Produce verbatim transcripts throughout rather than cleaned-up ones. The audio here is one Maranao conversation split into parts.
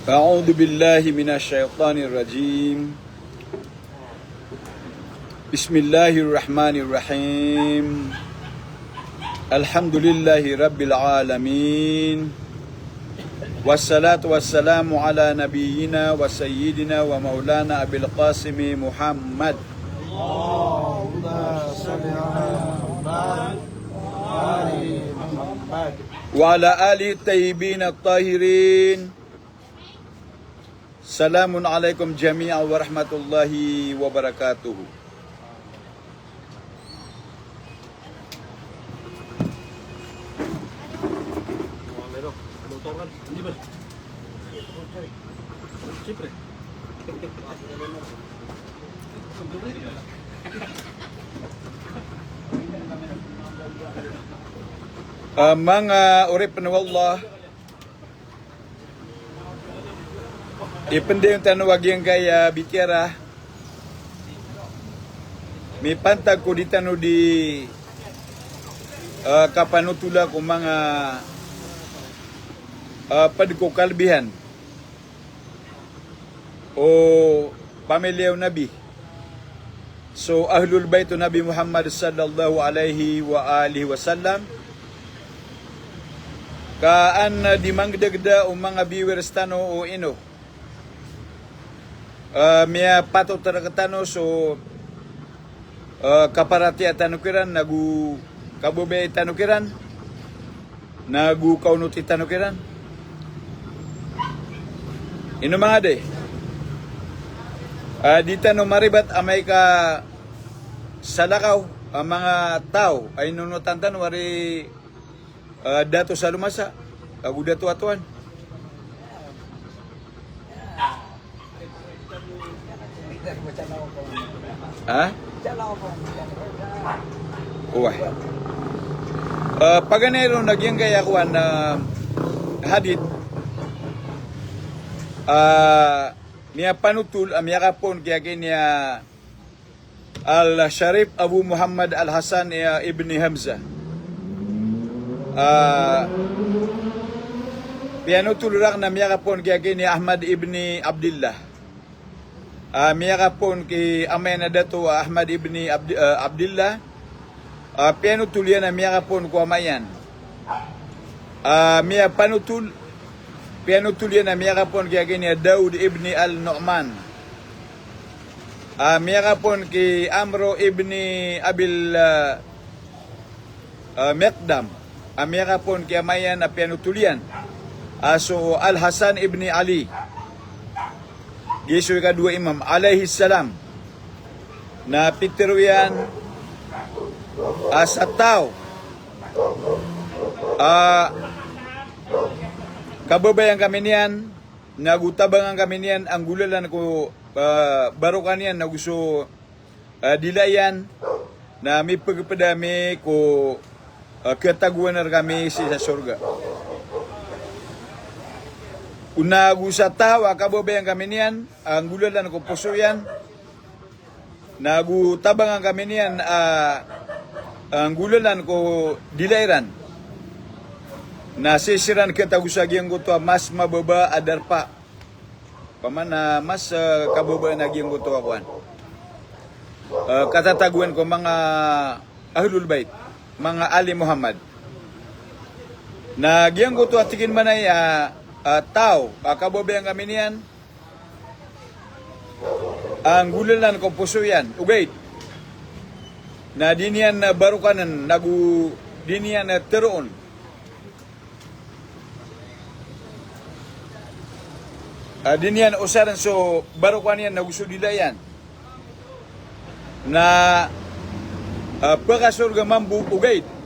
أعوذ بالله من الشيطان الرجيم. بسم الله الرحمن الرحيم. الحمد لله رب العالمين. والصلاة والسلام على نبينا وسيدنا ومولانا أبي القاسم محمد. اللهم صل على محمد وآل محمد. وعلى آله الطيبين الطاهرين. Salamun alaikum jami'an wa rahmatullahi wa barakatuh. Ah, manga oripn o Allah, ipndayon tano a giyangkaya bitiyara mipantag ko di tano di, ah, kapanotola ko manga, ah, pd ko kalbihan o pamilya o Nabi. So, Ahlul Bait o Nabi Muhammad sallallahu alaihi wa alihi wasallam. Ka an di mangdagda o manga viewers tano o ino. Ah, miyapatot rktano so, ah, kaparatiya tano kiran, nago kababayai tano kiran, nago kaonoti tano kiran. Ino manga di, ah, di tano maribat amay ka salakaw a manga taw a inonotan tano ari, ah, Dato Salomasa ago Dato Atuan. Ha? Oway. Ah, paganay ron a giyangkaya kowan, ah, hadith. Ah, miyapanotol, ah, miyakapoon ki, a giya Al-Sharif Abu Muhammad Al-Hasan, eh, ibni Hamzah. Ah, piyanotol rakn a miyakapoon ki, a giya Ahmad ibni Abdillah. Ah, miyakapoon ki amay niyan a Dato Ahmad ibni Abdi-, ah, Abdillah. Ah, piyanotol iyan a miyakapoon ko ama iyan. Ah, miyapanotol, piyanotol iyan a miyakapoon ki, a giya Daud ibni Al-Nu'man. Ah, miyakapoon ki Amro ibni Abil, ah, ah, Miqdam. Ah, miyakapoon ki ama iyan a piyanotol iyan a so Al-Hasan ibni Ali, giya so ikadowa imam, alaihis salam, na pitharo iyan a sa taw a kababayaan kami niyan, nago tabangan kami niyan a nggolalan ko, ah, baroka niyan, nago so, ah, dila iyan, na mipagpd ami ko, ah, khatagoan rkami sii sa sorga. O nago sa taw a kababayaan kami niyan a nggolalan ko poso iyan, nago tabangan kami niyan a, ah, nggolalan ko dila iran, na sii siran khatago sa giyangkoto a mas mababa a darpa. Opama na mas, ah, kababaan a giyangkoto a kowan, ah, katatagoan ko manga Ahlul Bait, manga Ali Muhammad. Na giyangkoto a tig iyan mambo a, ah, taw a kababayaan kami niyan a nggolalan ko poso iyan, ogaid na di niyan, ah, barokanan, nago di niyan, ah, tharoon. Ah, di niyan osarn so baroka niyan nago so dila iyan. Na, ah, pkasorga mambo ogaid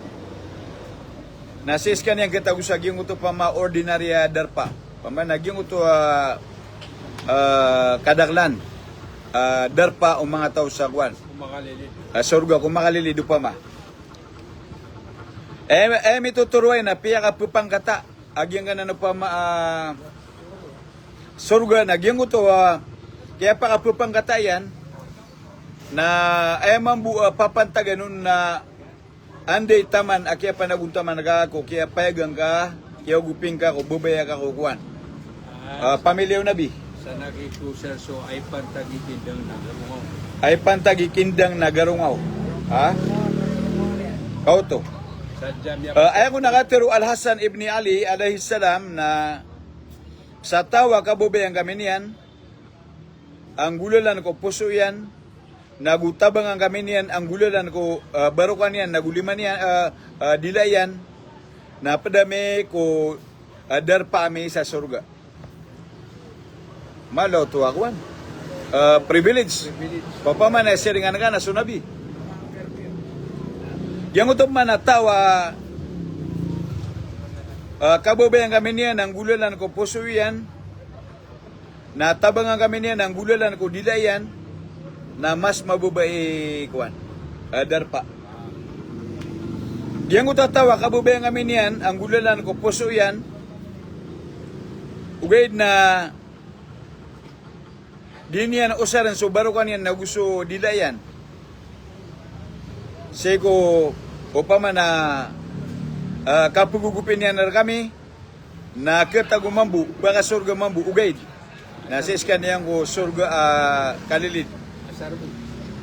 na sii skaniyan khatago sa giyangkoto opama ordinary a darpa. Opama na giyangkoto a, ah, kadaklan a darpa o manga taw sa kowan. Ah, sorga ko makalilid opama. Eh, eh, mitotoro iyan na piyakapphangkata a giyangkanan opama, ah, sorga na giyangkoto a kiyapakapphangkata iyan na aya mambo a papantagan on na anda i taman a kiyapanagontaman ka ko kiyapayagan ka, kiyaogopin ka ko babaya ka ko kowan. Ah, pamilya o Nabi. Sa naki ko, sir, so ay pantag i kindang na garongaw. Ay pantag i kindang na garongaw. Ha? Kaoto. Sa jamiya. Ah, aya kon a katharo o Al-Hasan ibn Ali alayhis salam na sa taw a kababayaan kami niyan, a nggolalan ko poso iyan, nago tabangan kami niyan a nggolalan ko, ah, barokan iyan, nago lima niyan, ah, ah, dila iyan, na pd ami ko, ah, darpa ami sa sorga. Malo to a kowan. Ah, privilege. Privilege. Opama na siringan ka na so Nabi. Giyangkoto pman a taw a, ah, kababayaan kami niyan a nggolalan ko poso iyan, na tabangan kami niyan a nggolalan ko dila iyan, na mas mababa i kowan, ah, darpa. Giyangkoto a taw a kababayaan kami niyan a nggolalan ko poso iyan, ogaid na di niyan osarn so barokan iyan nago so dila iyan. Sii ko opama na, ah, kapgogopi niyan rkami, na khatago mambo, ba ka sorga mambo, ogaid na sii skaniyan ko sorga, ah, kalilid.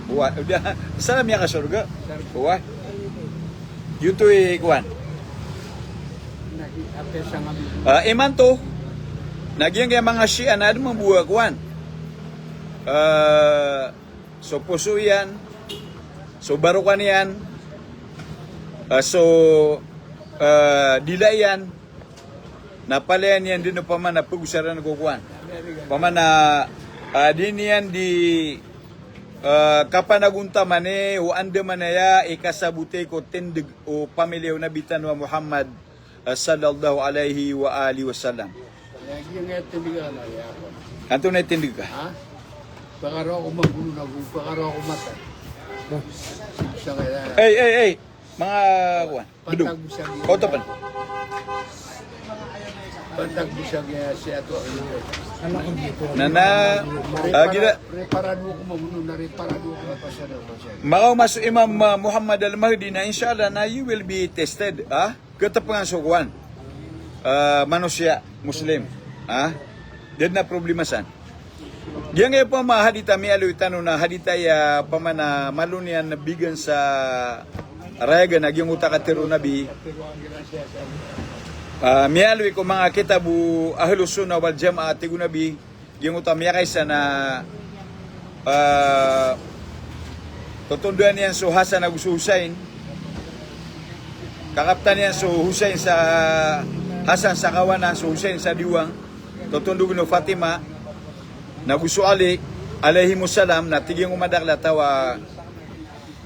Wa, o da, sa miya ka sorga. Wa. Giyoto i kowan. Ah, imanto, na giyangkaya manga Shia na adn mambo a kowan. Ah, so poso iyan, so barokan iyan, ah, so, ah, dila iyan, na palaya niyan dn opama na pagosaran ko kowan. Opama na, ah, di niyan di, ah, kapanagontaman i o andamanaya i kasaboti ko tindg o pamilya o Nabi tano a Muhammad, ah, sallallahu alaihi wa alihi wasallam. Antonaa i tindg ka? Ha? Pagaro ako magulo na gu-, pagaro ako mata. Sa kaya. Ey, ey, ey. Manga kowan. Bedong. Pantag bo sa giya. Koto pn. Pantag bo sa giya si ato. Na, na, ah, gila. Reparado ako magulo na reparado ako mapasada. Makaoma so Imam, ah, Muhammad Al-Mahdi na, insha Allah, na you will be tested, ah? Katapangan so kowan, ah, manosiya, Muslim. Ha? Da dn a problema san. Giyangkaya opama a hadith a miyaaloy tano na hadith aya opama na malo niyan bigan sa rayagan a giyangkoto a katharo o Nabi. Ah, miyaaloy ko manga kitab o Ahlus Sunnah wal Jamaah, tig o Nabi, giyangkoto a miyakaisa na, ah, totondoan iyan so Hasan ago so Husain. Kakaptan iyan so Husain sa Hasan sa kawanan, so Husain sa diwang. Totondogn o Fatima nago so Ali, alayhimus salam, na tig iyan ko madakl a taw a,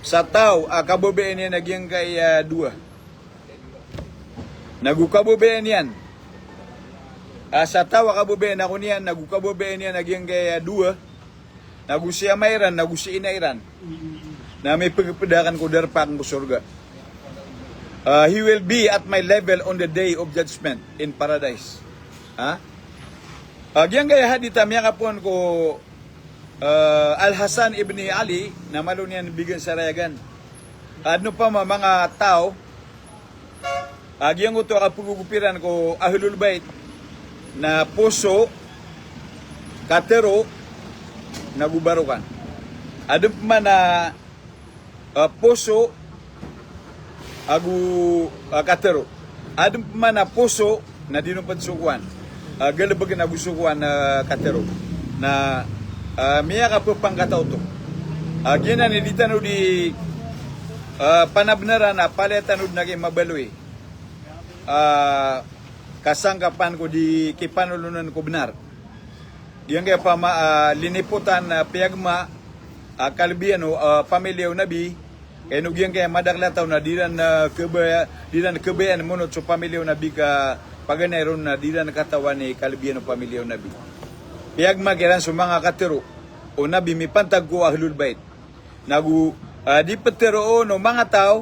sa taw a kababayaan iyan a giyangkaya dowa. Nago kababayaan iyan. Ah, sa taw a kababayaan ako niyan, nago kababayaan iyan a giyangkaya dowa. Nago si ama iran, nago si ina iran. Na mipagpd akn ko darpa akn ko sorga. Ah, he will be at my level on the day of judgment in paradise. Ha? Ah, giyangkaya hadith a miyakapoon ko, ah, Al-Hasan ibn Ali, na malo niyan bigan sa rayagan. Adn opama manga taw a giyangkoto a kapgogopi ran ko Ahlul Bait na poso, katharo, nago barokan. Adn pman a, ah, poso ago, ah, katharo. Adn pman a poso na di nompd so kowan, ah, galbk nago so kowan, ah, katharo. Na, ah, miyakapphangkataw oto. Ah, giyanan i di tano di, ah, panabnaran a palaya tano dn a kiyamabaloy. Ah, kasangkapan ko di kipanolonan ko bnar. Giyangkaya opama, ah, linipotan, ah, piyagma, ah, kalbiyan o, ah, pamilya o Nabi. Kay no giyangkaya madakl a taw na di ran, ah, khabaya-, di ran khabayaan monot so pamilya o Nabi ka paganay ron na di ran katawan i kalbiyan o pamilya o Nabi. Piyagma kiran so manga katharo o Nabi mipantag ko Ahlul Bait. Nago, ah, di ptharoon o manga taw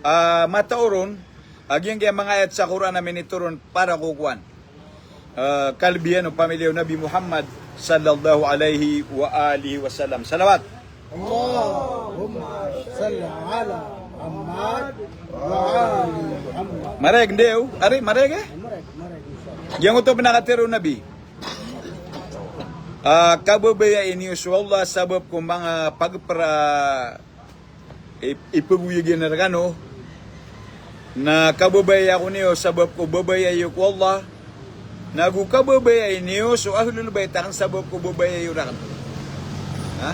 a matao ron a giyangkaya manga ayat sa Qur'an a minitoron para ko kowan, ah, kalbiyan o pamilya o Nabi Muhammad sallallahu alaihi wa alihi wasallam. Salawat. Allahumma salli ala Muhammad wa ali Muhammad. Mareg, ndew? Ari, mareg, eh? Mareg, mareg, insha Allah. Giyangkoto pn a katharo o Nabi. Ah, kababayai niyo so Allah sabap ko manga pagpra, i-, ipagoyagan iran rkano. Na kababayai ako niyo sabap ko babayai iyo ko Allah. Na go kababayai niyo so ahlul bayt akn sabap ko babayai iyo rakn. Ha?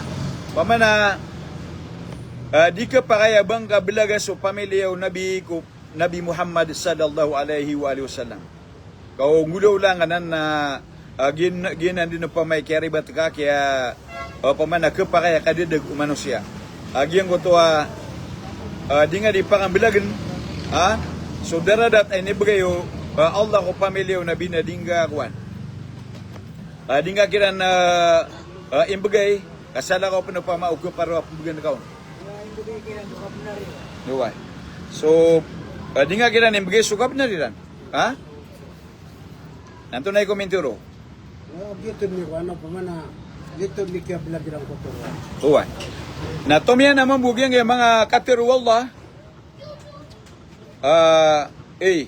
Pamana, ah, di kapakay a ba ngka belaga so pamiliya o Nabi ko Nabi Muhammad sallallahu alaihi wa alihi wasallam. Ka o nggolawla ngka nan na, ah, gin-, giyanan dn opama i kiyaribat ka kiya, ah, opama na khapakay a kadadag o manosiya. Ah, giyangkoto a, ah, di ngka di pakambelagn, ah, so daradat a inibegay o, ah, Allah ko pamiliya o Nabi na di ngka kowan. Ah, di ngka kiran, ah, ah, imbegay, ka salakaw pn opama o khaparo a pmbgan ka on. Oway. So, ah, di ngka kiran imbegay so kabnar iran. Ha? Na antonaa i komento ron? O, giyoto ni ko ano, pamana, giyoto ni kiyabelag iran koto ron. Oway. Na tomiyan a mambo giyangkaya manga katharo o Allah. Ah, eh.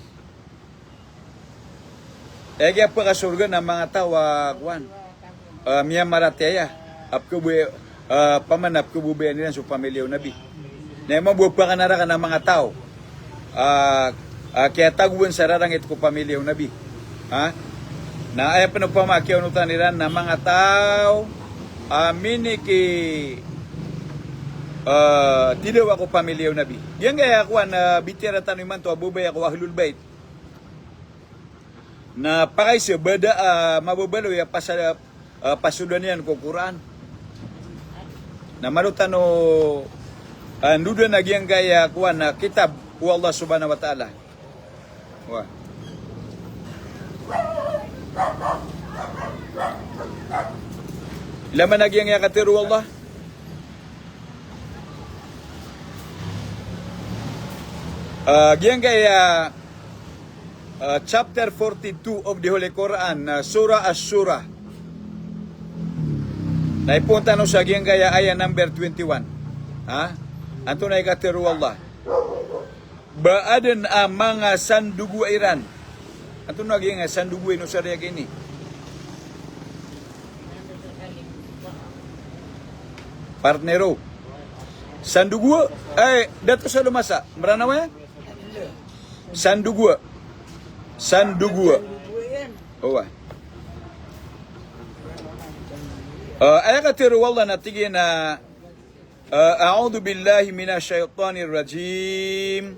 Aya kiyapakasorga na manga taw a kowan, ah, miyamaratiyaya, a pkhaboy-, ah, pamana pkhababayaan iran so pamiliya o Nabi. Na aya mambo a pakanaraka na manga taw, ah, ah, kiyatagoan sa rarangit ko pamiliya o Nabi. Ha? Na aya pn opama a kiyaonotan iran na manga taw a miniki, ah, tidawa ko pamiliya o Nabi. Giyangkaya kowan, ah, bitiyara tano imanto a babaya ko ahlul bayt. Na pakaiza ba da, ah, mababaloy a pasa-, ah, pasodan iyan ko Qur'an. Na malo tano, ah, ndodan a giyangkaya kowan a kitab o Allah subhanahu wa ta'ala. Wa. Ilay man a giyangkaya katharo o Allah. Ah, giyangkaya ah, chapter forty-two of the Holy Quran, ah, Surah Ash-Shura. Na ipoon tano sa giyangkaya aya number twenty-one. Ha? Antonaa i katharo o Allah? Ba adn a manga sandogoa iran. Antonaa giyangkaya sandogoa inosar iyan kini? Partner o. Sandogoa, eh, dato sa lomasa. Meranaw aya? Sandogoa. Sandogoa. Oway. Ah, aya katharo o Allah na tig iyan a, ah, "A'udhu billahi minash shaytanir rajim."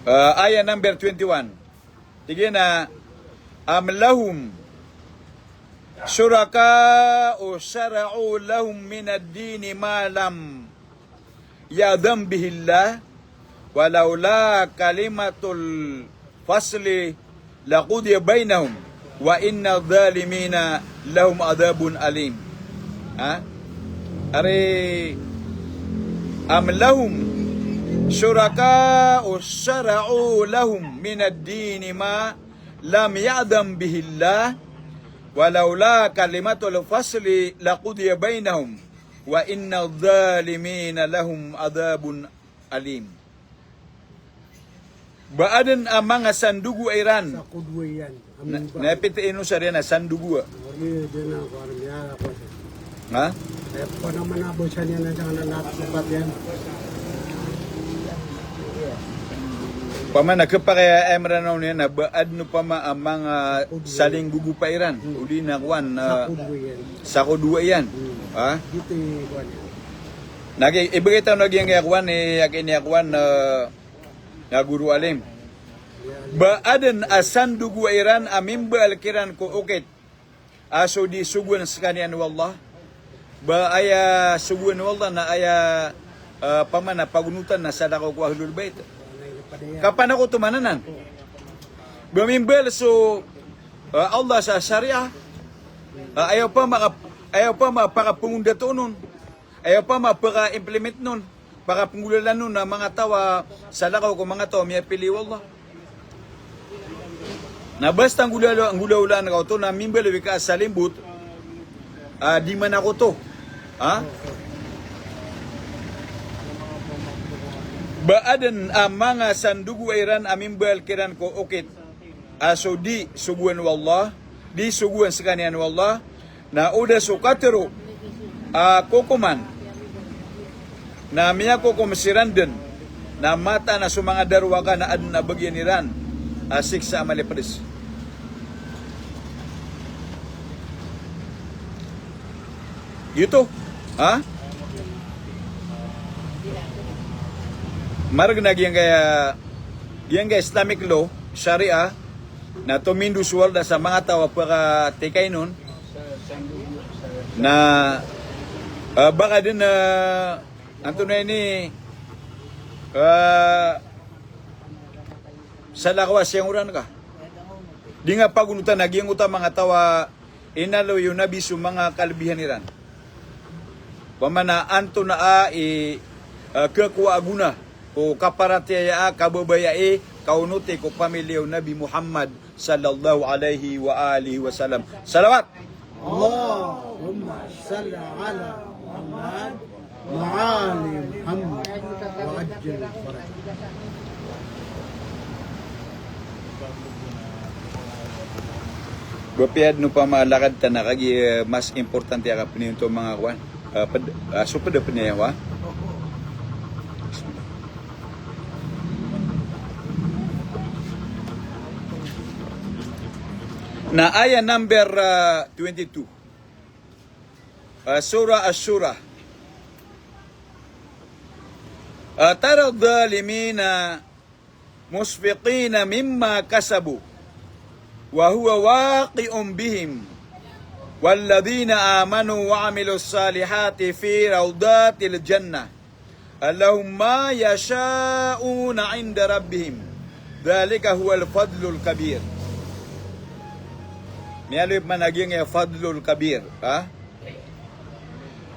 Ah, aya number twenty-one. Tig iyan a, "Am lahum shuraka'u shara'u lahum minad dini ma lam ya'dhan bihillah, wa laula kalimatul fasli laqudiya bainahum, wa innadh dhalimina lahum adhabun alim." Ha? Ari, "Am lahum shuraka'u shara'u lahum minad dini ma lam ya'dhan bihillah, wa laula kalimatul fasli laqudiya bainahum, wa innadh dhalimina lahum adhabun alim." Ba adn a manga sandogoa iran. Sakodowa iyan. Na, na pitharo inosar iyan a sandogoa. Ha? Pamana khapakay a Meranaw niyan na ba adn opama a manga salinggogopa iran. Odi na kowan, ah, sakodowa iyan. Sakodowa iyan. Hmm. Ha? Giyoto i kowan iyan. Na ki-, ibgay tano a giyangkaya kowan, eh, a kiniya kowan, eh, na goro alim. Ba adn a sandogoa iran a mimbaal kiran ko okit a so di sogoan skaniyan o Allah. Ba aya sogoan o Allah na aya, eh, pamana pagonotan na salakaw ko ahlul bayt. Kapanakoto man anan. Ba mimbaal so, eh, Allah sa sharia. Eh, aya opama ka-, aya opama pakapngondatoon on. Aya opama paka-implement on, pakapenggolalan on a manga taw a salakaw ko manga taw a miyapili o Allah. Na basta nggolawla-, nggolawlaan ka oto na mimbaloy ka a salimbot, ah, di manakoto. Ha? Ba adn a manga sandogoa iran a mimbaal kiran ko okit a so di sogoan o Allah, di sogoan skaniyan o Allah, na o da so katharo a kokoman, na miyakokom siran dn, na mataan a so manga darowaka na adn a bagian iran a siksa a malipds. Giyoto, ha? Margn a giyangkaya, giyangkaya Islamic law, Sharia, na tomindo so walda sa manga taw a pkatikain on, na, ah, baka dn, ah, antonaa ini, ah, salakaw a siyangoran ka. Di nga pagonotan a giyangkoto a manga taw a inaloy o Nabi so manga kalbihan iran. Opama na antonaa i, ah, khakowa a gona ko kaparatiyaya a kababayai, kaonoti ko pamiliya o Nabi Muhammad sallallahu alaihi wa alihi wasallam. Salawat. اللهم صل على محمد وآل محمد وعجل فرجهم. Ba piyad no pama lakad tana kagiya, eh, mas importante a kapniyonto manga kowan. Ah, ped-, ah, so ped a pniyaya, wa? Na aya number, ah, twenty-two. Ah, Surah Ash-Shura. Ah, ترى الظالمين مشفقين مما كسبوا وهو واقع بهم والذين آمنوا وعملوا الصالحات في روضات الجنة لهم ما يشاءون عند ربهم ذلك هو الفضل الكبير. Miyaaloy pman a giyangkaya fadlul kabir, ha?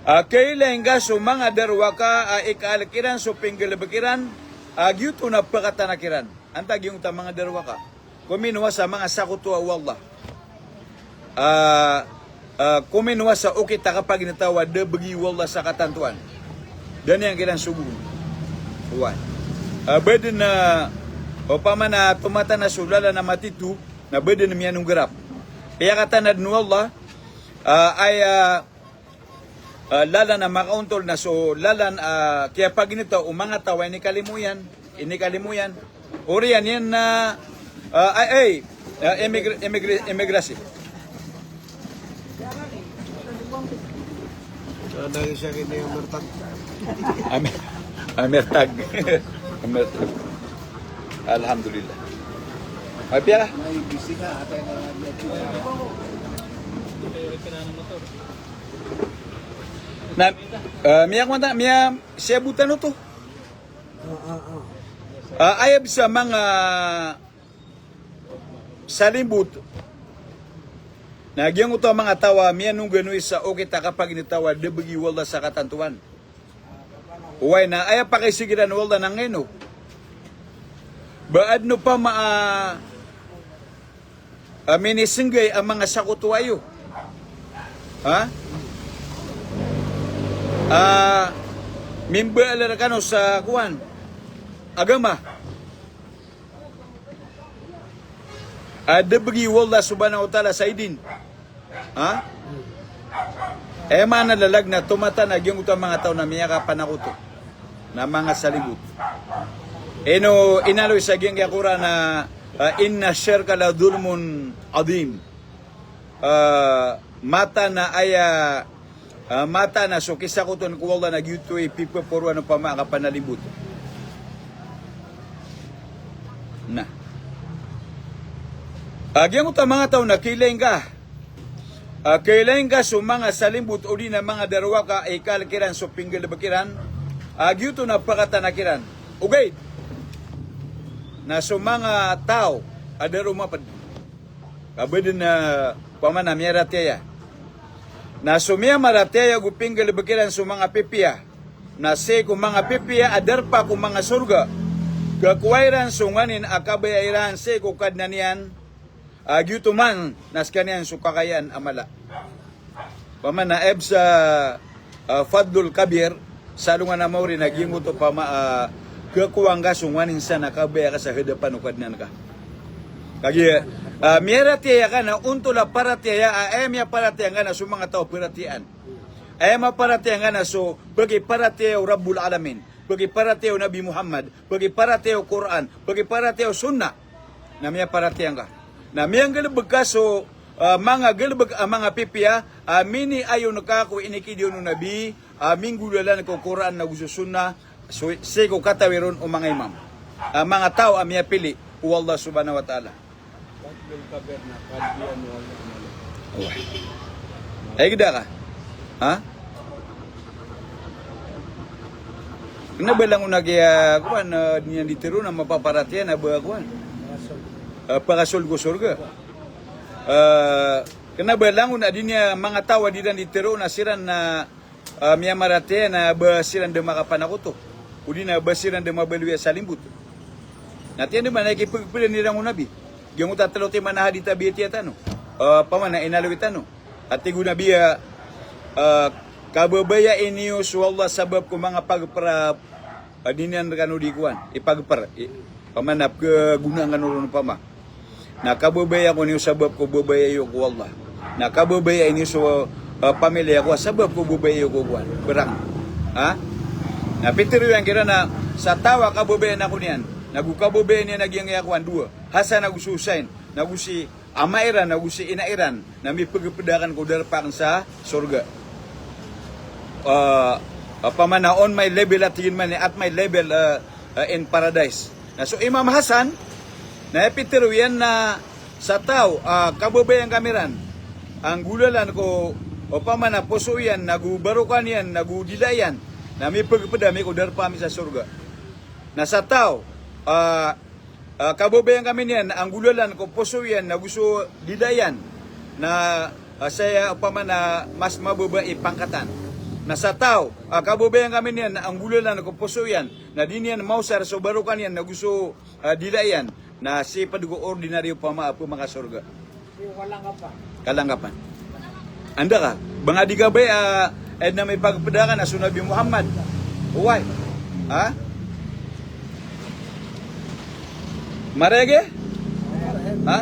A, kailay ngka so manga darowaka a ikaalk iran so pinggalbk iran, a giyoto na pkatanak iran. Antaa giyangkoto a manga darowaka? Kominowa sa manga sakotowa o Allah. A, a, kominowa sa okit a kapaginetaw a da bgi o Allah sa katantoan. Da niyan kiran sogoon. Oway. A, ba dn, a, opama na tomatana so lalan a matito, na ba dn miyanonggrap. Piyakatanad o Allah, a, aya, a, lalan a makaontol na so lalan a kiyapaginetaw o manga taw a inikalimo iyan, inikalimo iyan. Oriyan iyan na, a, ay, ay, a, immigra-, immigra-, immigrasi. Amer-, Amertag. Amertag. Alhamdulillah. Ay, piya? Na, eh, miya kumanta, miya siyabotan oto. Ah, aya bs a manga salimbot. Na giyangkoto a manga taw a miyanongganoy sa okit a kapaginetaw a da bgi o Allah sa katantoan. Oway, na aya pakaisigran o Allah na ngeno. Ba adn opama a, a, minisenggay a manga sakotowa iyo. Ha? A, mimbaal rkano sa kowan. Agama. A da bgi o Allah subhanahu wa ta'ala sa idin. Ha? Aya maana lalag na tomatana giyangkoto a manga taw na miyakapanakoto. Na manga salimbot. Ino inaloy sa giyangkaya Qur'an na, a, inna shirka la dhulmun adhim. A, mataan a aya, a, mataan a so kisakotowan ko Allah na giyoto i pipaporoan opama a kapanalimbot. Na. A, giyangkoto a manga taw na kailay ngka. A, kailay ngka so manga salimbot odi na manga darowaka a ikaalk iran so pinggalbk iran. A, giyoto na pakatanak iran. Ogaid na so manga taw a da roo mapd. Ka ba dn, a, opama na miyaratiyaya. Na so miyamaratiyaya go pinggalbk iran so manga pipiya. Na sii ko manga pipiya a darpa ko manga sorga. Khakowa iran so nganin a kabaya iran sii ko Kadnan iyan. A, giyoto man na skaniyan so kakayaan a mala. Opama na aya bs a, a, fadlul kabir, sa alongan a maori na giyangkoto opama a, khakowa ngka so nganin san a kabaya ka sa hadapan o Kadnan ka. Kagiya, ah, miyaratiyaya ka na ontol a paratiyaya a aya miyaparatiyaya ngka na so manga taw a paratiyayaan. Aya maparatiyaya ngka na so pakiparatiyaya o Rabbul Alamin, pakiparatiyaya o Nabi Muhammad, pakiparatiyaya o Qur'an, pakiparatiyaya o Sunnah. Na miyaparatiyaya ngka. Na miyanggalebek ka so, ah, manga galebek a manga pipiya a miniayon ka ko inikidiyon o Nabi, a minggolalan ko Qur'an ago so Sunnah, so, sii ko katawi ron o manga imam. A manga taw a miyapili o Allah Subhanahu wa Ta'ala. Oway. Ay, gda ka? Ha? Kena ba langon a giya, kowan, eh, di niyan di tero na mapaparatiyaya na ba, kowan, eh, pakasold ko sorga. Eh, kena ba langon a di niyan, manga taw a di iran di tero na siran na ah, miyamaratiyaya na ba siran da makapanakoto, odi na ba siran da mabaloy a salimbot. Na tiyan di man a ikipegpedan iran o Nabi. Giyangkoto a telo timan a hadith a biyatiya tano. Ah, pamana inaloy tano. A tig o Nabi a, ah, kababayai niyo so Allah sabap ko manga pagper a a di niyan rekano di kowan, ipagper, i, pamana pkhagonaan kano ron pama. Na kababayai ako niyo sabap ko babayai iyo ko Allah. Na kababayai niyo so, ah, pamilya ko sabap ko babayai iyo ko kowan, perang. Ha? Na pitero iyan kiran a sa taw a kababayaan ako niyan, na go kababayaan iyan a giyangkaya kowan, dowa, Hasan ago si Husain, na go si ama iran ago si ina iran, na mipegeped aken ko darpa aken sa sorga. Ah, ah, pamana on my level, a tig iyan man, at my level, ah, ah, in paradise. Na so Imam Hasan, na aya pitero iyan na sa taw a kababayaan kami ran, a nggolalan ko, opama na poso iyan, na go barokan iyan, na go dila iyan, na mipegeped ami ko darpa ami sa sorga. Na sa taw, ah, ah, kababayaan kami niyan a nggolalan ko poso iyan na go so dila iyan, na, ah, saya opama na mas mababa i pangkatan. Na sa taw a kababayaan kami niyan a nggolalan ko poso iyan, na di niyan maosar so barokan iyan na go so, ah, dila iyan, na sii ped ko ordinaryo opama a pemakasorga. Kalangkapan. Anda ka? Ba nga di ka ba, ah, aya na mipagped aken a so Nabi Muhammad. Oway. Ha? Marege? Ha?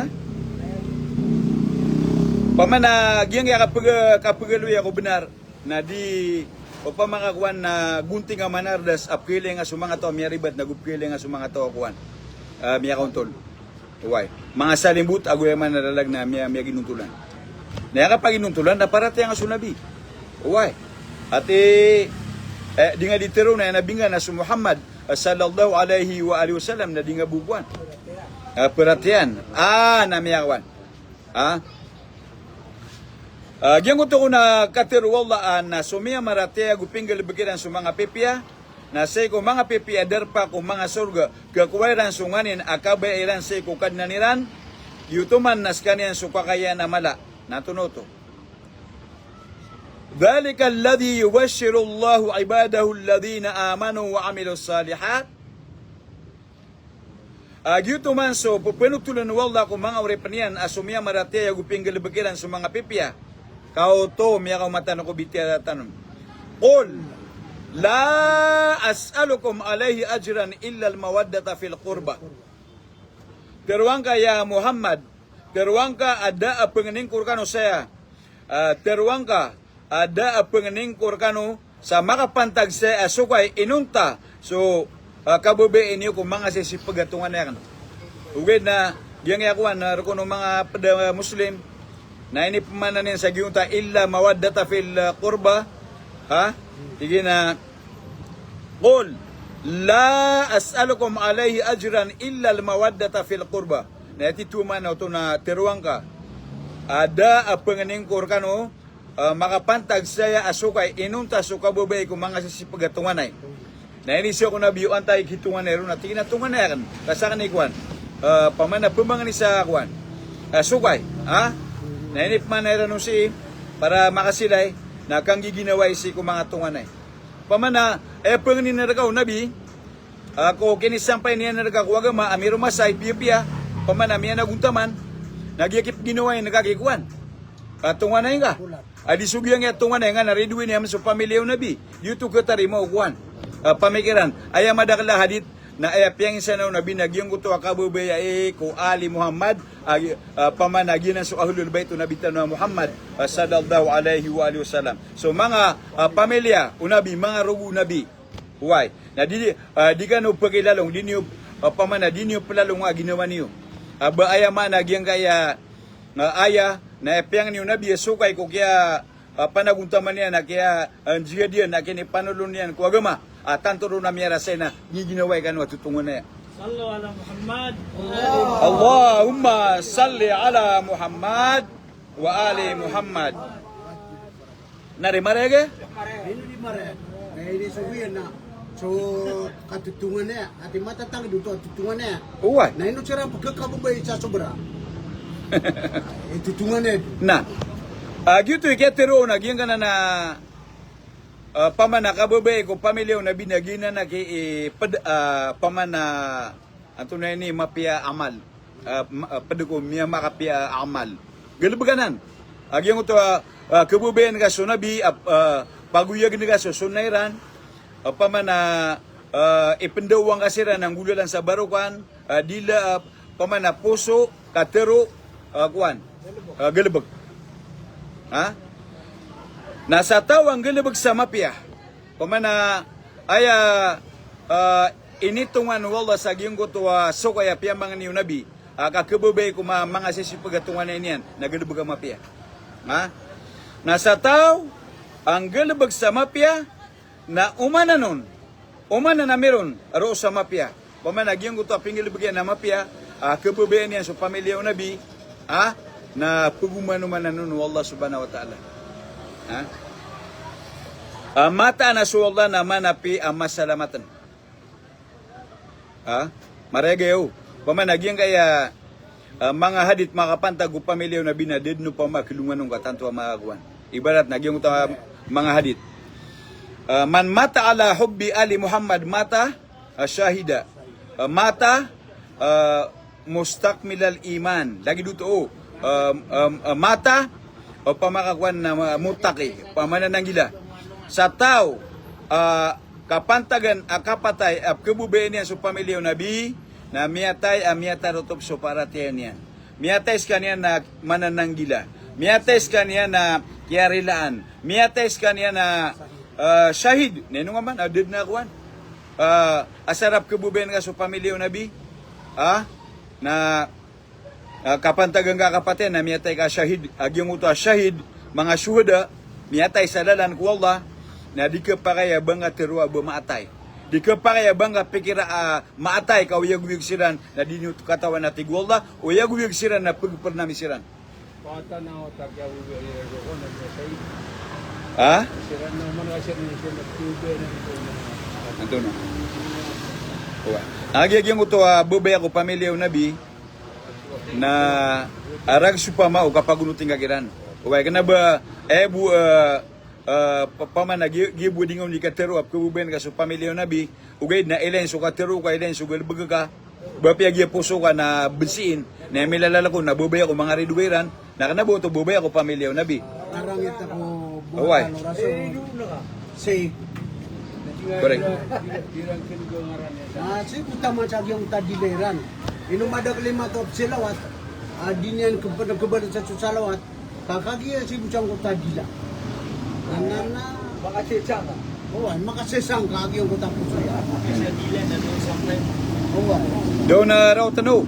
Pamana giyangkaya kapega, kapegaloya ko benar. Na di, opama ka kowan na gonting a manardas a pkhailay nga so manga taw a miyaribat na go pkhailay nga so manga taw a kowan, ah, miyakaontol. Oway. Manga salimbot ago aya manaralag na miya, miyaginontolan. Na aya kapaginontolan na paratiyaya nga so Nabi. Oway. Ati, eh, di nga di tero na aya Nabi nga na so Muhammad, eh, sallallahu alaihi wa alihi wasallam na di nga bo kowan. Eh, paratiyayaan. Ah, na miyakawan. Ha? Ah, giyangkoto kon a katero o Allah a na so miyamaratiyaya ago pinggalebek iran so manga pipiya, na sii ko manga pipiya a darpa ko manga sorga, kakowa iran so nganin a kabaya iran sii ko Kadnan iran, giyoto man na sekaniyan so kakayaan a mala. Na antonaa oto? Dhalika alladhi yubashshirullahu ibadahul ladhina amanu wa amilus salihat. Ah, giyoto man so pepanotholen o Allah ko manga oripen iyan a so miyamaratiyaya ago pinggalebek iran so manga pipiya. Ka oto miyakaoma tano ko bitiya tano. Qul la as'alukum alaihi ajran illal mawaddata fil qurba. Teroa ngka ya Muhammad, teroa ngka a da a pengeningko rekano saya. Ah, teroa ngka a da a pengeningko rekano sa makapantag saya a sokay inonta so, ah, kababayai niyo ko manga sisipeg a tonganay aken. Ogaid na giyangkaya kowan, ah, rokon o manga ped a Muslim, na inipemaana niyan sa giyonta illa mawaddata fil, ah, qurba. Ha? Tig iyan a, qul la as'alukum alaihi ajran illal mawaddata fil qurba. Na aya titho maana oto na teroa ngka a da a pengeningko rekano, ah, makapantag saya a sokay inonta so kababayai ko manga sisipeg a tonganay. Na iniiza ko Nabi o antaa i kitonganay ron, na tig iyan a tonganay aken. Ka saken i kowan, ah, pamana pemangni sa kowan, ah, sokay, ha? Na inipemaana iran on sii para makasilay, na kanggiginawai sii ko manga tonganay. Pamana, eh, pengnin reka o Nabi, ah, ko kinisampay niyan reka ko agama a miromasa i piyapiya, pamana miyanagontaman, na giya kipeginawai ngka ki kowan, ah, tonganay ngka. A di so giyangkaya tonganay nga na ridoay niyan so pamilya o Nabi. Giyoto ketarima o kowan, ah, pamikiran. Aya madakel a hadith, na aya piyanginsana o Nabi na giyangkoto a kababayai ko Ali Muhammad, a, a, pamana giyanan so Ahlul Bait o Nabi tano a Muhammad, a, sallallahu alaihi wa alihi wasallam. So manga, a, pamilya o Nabi, manga rogo o Nabi. Oway. Na di, a, di kano pakilalong, di niyo, a, pamana di niyo palalong a ginawa niyo. A, ba aya maana giyangkaya, a, aya, na aya piyangni o Nabi a sokay ko kiya a, panagontaman iyan, a kiya, a, jihad iyan, a kinipanolon iyan ko agama, a, tanto ron a miyarasay na giginawai kano a totonganaya. Sallu ala Muhammad. Allahumma salli ala Muhammad wa ali Muhammad. Na di mareg e? Ino di mareg? Eh, ini so iyan na. So, katotonganaya, ati matatanggi oto a totonganaya. Oway. Na ino siran pkakababaya sa sobra? Eh, totonganaya. Na. A, giyoto i kiyatero na giyangkanan a, a, pamana kababayai ko pamilya o Nabi na giyanan a ki, i, ped, a, pamana Antonaa ini mapiya a amal. A, ma-, a, ped ko miyamakapiya a amal. Galebek anan. A giyangkoto a, a, kababayaan ka so Nabi, a, a, pagoyagen ka so sunnah iran. A, pamana, a, ipendaw angka siran a nggolalan sa barokan, a, dila, a, pamana poso, katero, a, kowan. A, galebek. Ha? Na sa taw a nggalebek sa mapiya. Pamana aya, a, initongan o Allah sa giyangkoto a sokay a piyamangni o Nabi, a, ka kababayai ko ma-, manga sisipeg a tonganay niyan, na galebek a mapiya. Ha? Na sa taw a nggalebek sa mapiya, na oman anon, oman a miron, roo sa mapiya. Pamana giyangkoto a pinggalebek iyan a mapiya, a, kababayaan iyan so pamilya o Nabi, a, na pegomanomanan on o Allah subhanahu wa ta'ala. Ha? A, mataan a so Allah na manapi a masalamatan. Ha? Marega iyo. Pamana giyangkaya, a, manga hadith makapantag ko pamilya o Nabi na da den opama a kelongan on ka tanto a manga kowan. Ibarat na giyangkoto a manga hadith. A, man mata ala hubbi ali Muhammad mata a, shahida, a, mata, a, mustakmilal iman. Lagid oto, o, a, a, a, mata, a, pamakakowan na, a, muttaqi, pamanananggila. Sa taw a kapantagan a kapatay a pkhababayaan iyan so pamilya o Nabi, na miyatay a miyatarotop so paratiyaya niyan. Miyatay skaniyan na manananggila. Miyatay skaniyan na kiyarilaan. Miyatay skaniyan na, a, shahid. Na ino nga man, a, da den a kowan. A, asar a pkhababayaan ka so pamilya o Nabi. A, na, a, kapantagan ka a kapatay na miyatay ka a shahid. A giyangkoto a shahid, manga shuhada, miyatay sa lalan ko Allah, na di khapakay a ba ngka tharoa a ba maatay. Di khapakay a ba ngka pikira a maatay ka oyagoyag siran, na di niyo katawan a tig o Allah, oyagoyag siran na pagpernami siran. Ha? Antonaa? Oway. Agiya giyangkoto a babaya ko pamilya o Nabi na arag sopama o kapagonoti ngka kiran. Oway, kena ba, e bo, e, e, pa-, pamana gi-, giya bo di ngka on di katharo a pkhababayaan ka so pamilya o Nabi, ogaid na ilay so katharo ka, ilay so galebek ka, ba piya giya poso ka na bensiin, na milalala ko na babaya ko manga ridoay iran, na kena ba oto babaya ko pamilya o Nabi. Karangit ako. Oway. Bukal o Rasul. Sey. Correct. Ah, sey ko taman sa giyangkoto a dila iran. Ino madakel i mato a psalawat. Ah, di niyan kebada-, kebada sa so salawat. Ka kagiya sii bo sangkoto a dila. Anan na. Makasesang ka. O, ay, makasesang ka giyangkoto a poso iyan. Sa dila na doon sa play. O, ay. Doon na raw tano.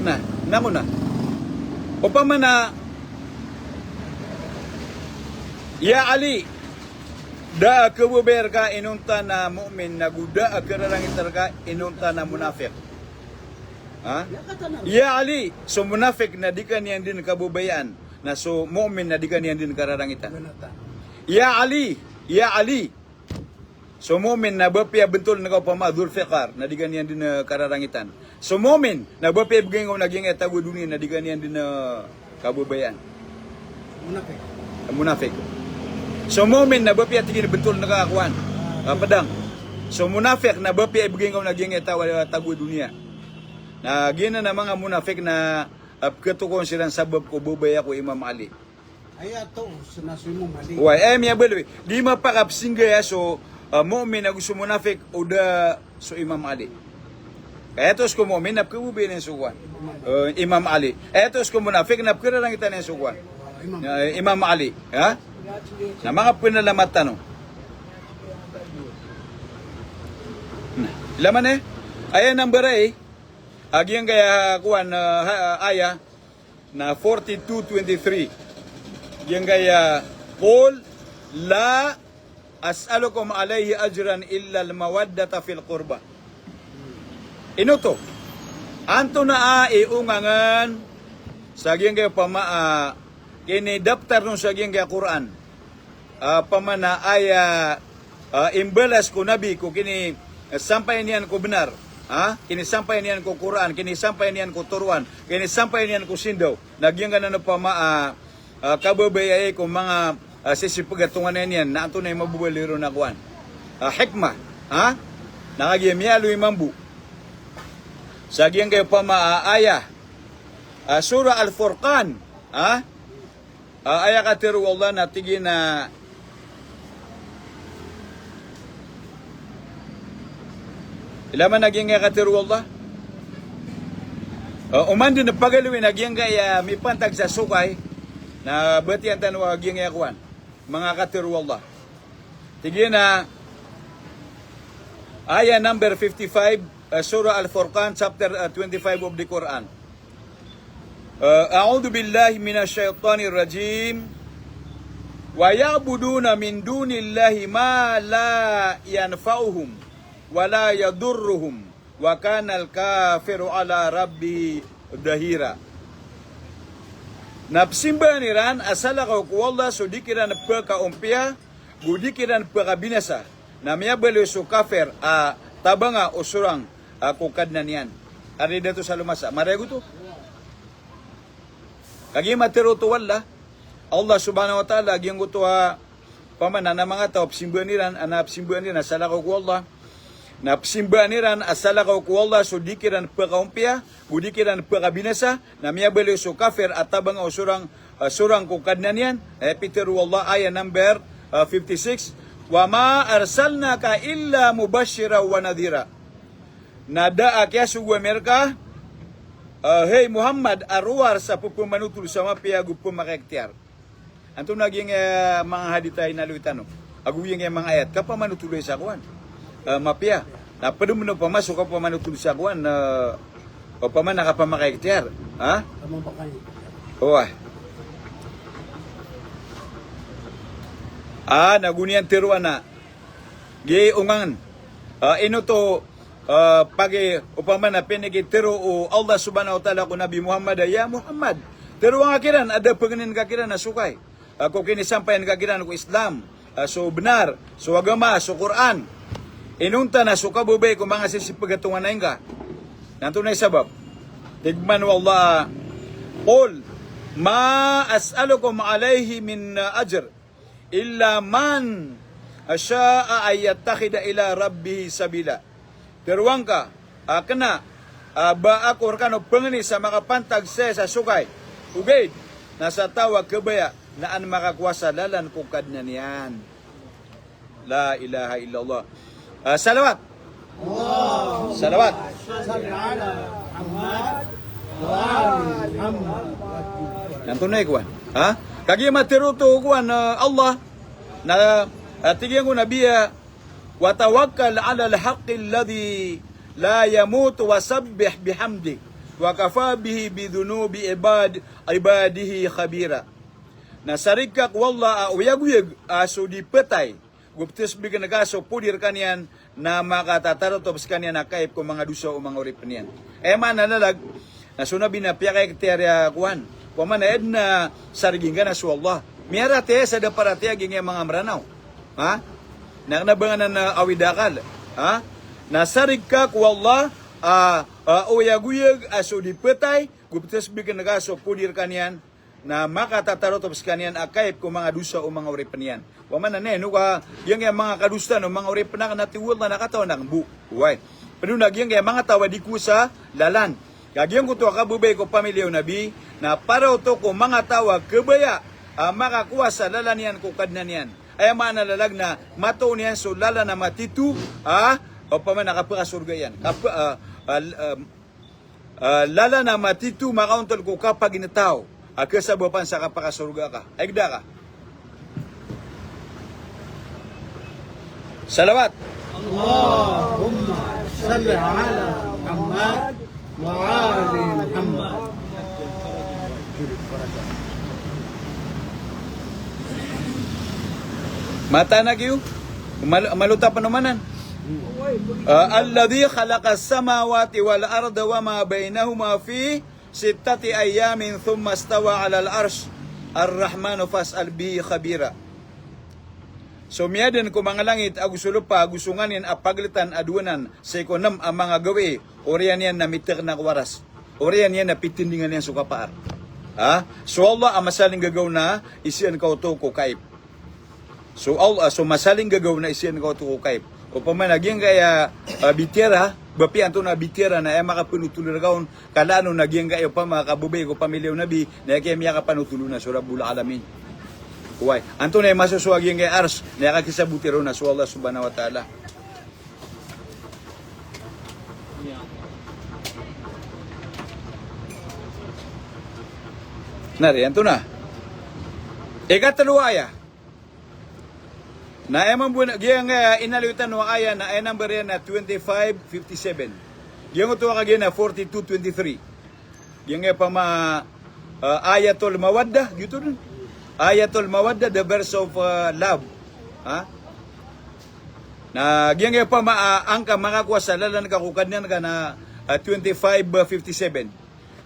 Na, namo na. Opama na, ya Ali, da a khababayai rka inonta na mu'min, nago da a khararangit rka inonta na munafiq. Ha? Ya Ali, so munafiq na di ka niyan den khababayaan, na so mu'min na di ka niyan den khararangitan. Ya Ali, ya Ali. So mu'min na ba piya bentol ngka opama Dhulfiqar, na di ka niyan den, eh, khararangitan. So mu'min na ba piya ibegay ngka on a giyangkaya tago a doniya, na di ka niyan den, eh, khababayaan. Munafiq. Munafiq. So mu'min na ba piya tig iyan bentol ngka kowan, ah, pedang. So munafiq na ba piya ibegay ngka on a giyangkaya tago, tago a doniya. Na giyanan a manga munafiq na, ah, pkhatokawan siran sabap ko babaya ko Imam Ali. Aya to, sena so Imam Ali. Oway, e, miyabaloy. Di mapakapsinggaya so, Ah, mu'min ago so monafik, o da so Imam Ali. Aya oto ko mu'min na pkhababayaan iyan so kowan, eh, Imam Ali. Aya oto ko monafik na pkhararangitan iyan so kowan, eh, Imam Ali. Ha? Na manga pnalamat tano. Na, ilay man, eh. Aya number ay, a giyangkaya kowan, eh, ha-, aya na forty-two twenty-three. Giyangkaya, "Qul la as'alukum alayhi ajran illa al-mawaddata fil qurba." Ino oto? Antonaa i ongangan sa giyangkaya opama a kinidaptar on sa giyangkaya Qur'an, ah, opama na aya, ah, imbalas ko Nabi ko kini, eh, sampay niyan ko bnar, ha? Kinisampay niyan ko Qur'an, kinisampay niyan ko toroan, kinisampay niyan ko sindaw. Na giyangkanan opama, ah, ah, kababayai ko manga, ah, sisipagatonganay niyan, na antonaa i mababaloy ron a kowan, ah, hikmah, ha? Na kagiya miyaaloy mambo sa giyangkaya opama, ah, aya, ah, Surah Al-Furqan, ha? Ah, aya katharo o Allah na tig iyan a, ilay man a giyangkaya katharo o Allah. Ah, oman dn pagaloyin a giyangkaya mipantag sa sokay, na batiyan tano a giyangkaya kowan, manga katharo o Allah. Tig iyan a, aya number fifty-five, ah, Surah Al-Furqan, chapter, ah, twenty-five of the Quran. Ah, "A'udhu billahi minash shaytanir rajim. Wa ya'buduna min dunillahi ma la yanfa'uhum wa la yadurruhum. Wa kanal kafiru ala rabbihi dhahira." Na psimbaan iran a salakaw ko Allah so di kiran pkaompiya, go di kiran pkabinasa. Na miyabaloy so kafir a tabanga o sorang, ah, ko Kadnan iyan. Ari dato sa lomasa. Marayag oto. Kagiya matharo oto o Allah, Allah subhanahu wa ta'ala, giyangkoto a opama na manga taw a psimbaan iran, a na psimbaan iran a salakaw ko Allah. Na psimbaan iran a salakaw ko Allah so di kiran pkaompiya, go di kiran pkabinasa, na miyabaloy so kafir a tabanga o sorang, ah, sorang ko Kadnan iyan. Eh, pitharo o Allah, aya number, ah, fifty-six, "Wa ma arsalnaka illa mubashiran wa nadhira." Na da a kiyasogoan ami rka, ah, hay Muhammad, a rowar sa pphamanotol sa mapiya go pphamakiktiyar. Antonaa giyangkaya manga hadith a inaloy tano ago giyangkaya manga ayat? Kapamanotol sa kowan, eh, mapiya. Na pd man opama so kapamanotol sa kowan, eh, opama na kapamakiktiyar. Ha? Oway. Ah, na go niyan tharoa na giyai ongangan. Ah, ino oto, ah, pagi opama na pnikatharo o Allah subhanahu wa ta'ala ko Nabi Muhammad a, "Ya Muhammad, tharoa ngka kiran, a da pangnin ka kiran a sokay, ah, ko kinisampayan ka kiran ko Islam, ah, so bnar, so agama, so Qur'an. Inonta na so kababayai ko manga sisipagatonganay ngka." Na antonaa i sabap? Tig man o Allah, "Qul ma as'alukum alayhi min ajr, illa man sha'a an yattakhidha ila rabbihi sabila." Tharoa ngka a kna a ba ako rkano pangni sa makapantag saya sa sokay, ogaid na sa taw a kabaya na an makakowa sa lalan ko Kadnan iyan. La ilaha illallah. Ah, salawat. Salawat. Na antonaa i kowan? Ha? Kagiya matharo oto o kowan, ah, Allah. Na, ah, tig iyan ko Nabi a, "Wa tawakkal alal haqqi alladhi la yamut wa sabbih bihamdih wa kafa bihi bi dhunubi ibad-, ibadihi khabira." Na sarig ka ko Allah a oyagoyag a so di pthay, go ptesbikn ka so podi rkaniyan, na makatatarotop skaniyan a kaip ko manga dosa o manga oripn iyan. Aya maana lalag na so Nabi na piyakaiktiyar iyan a kowan. Opama na aya dn a sarigi ngka na so Allah. Miyaratiyaya sa da paratiyaya giyangkaya manga Mranaw. Ha? Na kna ba nganan a awid a akal. Ha? Na sarig ka ko Allah a, a oyagoyag a so di pthay, go ptesbikn ka so podi rkaniyan, na makatatarotop skaniyan a kaip ko manga dosa o manga oripn iyan. Opama na ino ka giyangkaya manga kadosa o manga oripn akn na tig o Allah na katawan akn bo. Oway. Pd on a giyangkaya manga taw a di kowa sa lalan. Ka giyangkoto a kababayai ko pamiliya o Nabi, na para oto ko manga taw a kabaya a makakowa sa lalan iyan ko Kadnan iyan. Aya maana lalag na mataw niyan so lalan a matito, a, opama na kapakasorga iyan. Kapa-, a, a, a, a, lalan a matito makaontol ko kapaginetaw a kasabapan sa kapakasorga ka. Ay, gda ka. Salawat. اللهم صل على محمد وآل محمد. Mataan a giyo, mal-, malota panomanan. Ah, الذي خلق السماوات والأرض وما بينهما في ستة أيام ثم استوى على العرش الرحمن فاسأل به خبيرا. So miyaden ko manga langit ago so lopa ago so nganin a pagltan a dowanan sii ko nem a manga gawii, oriyan iyan na mitekna ko aras. Oriyan iyan na pitindingan iyan so kapaar. Ha? So Allah a masalinggagaw na isiyan ka oto ko kaib. So Allah, so masalinggagaw na isiyan ka oto ko kaib. Opama na giyangkaya, ah, bitiyara, ba piyanto na bitiyara na aya makapanothol rka on, kala ano na giyangkaya opama kababay ko pamilya o Nabi, na aya kiyamiyakapanothol on na so Rabbul Alamin. Oway, antonaa i masosowa giyangkaya Arsh, na aya kakisaboti ron na so Allah Subhanahu wa Ta'ala. Na ri, antonaa. Ikatlo a aya. Na aya mambo na, giyangkaya inaloy tano a aya na aya number iyan na twenty-five fifty-seven. Giyangkoto a kagiya na forty-two twenty-three. Giyangkaya opama, ah, Ayatul Mawaddah, giyoto dn. Ayatul Mawaddah, the verse of, ah, love. Ha? Na giyangkaya opama, ah, angka makakowa sa lalan ka ko Kadnan ka na, ah, twenty-five fifty-seven.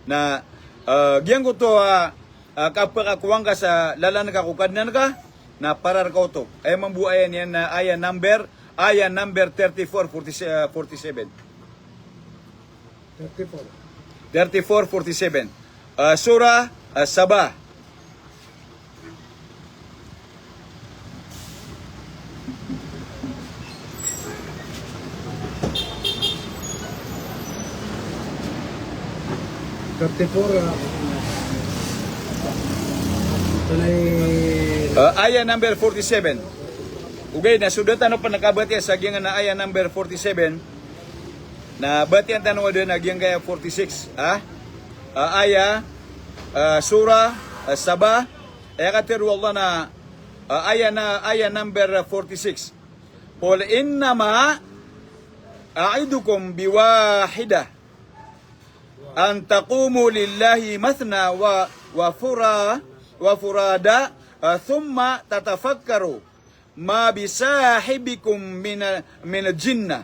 Na, ah, giyangkoto a, ah, kapakakowa ngka sa lalan ka ko Kadnan ka, na para rka oto. Aya mambo a aya niyan na aya number, aya number thirty-four forty, ah, forty-seven. Thirty-four. Thirty-four forty-seven. Ah, Surah, ah, Saba. Thirty-four, ah, ito na i- Ah, aya number forty-seven. Ogaid na so da tano pn kabatiya sa giyangkanan a aya number forty-seven. Na batiya tano a da na giyangkaya forty-six, ha? Ah, aya, ah, Surah, ah, Saba, aya katharo o Allah na, ah, aya na, aya number forty-six. قل إنما أعظكم بواحدة أن تقوموا لله مثنى و-، وفرا-، وفرادى، ah, ثم تتفكروا ما بصاحبكم من، من جنة،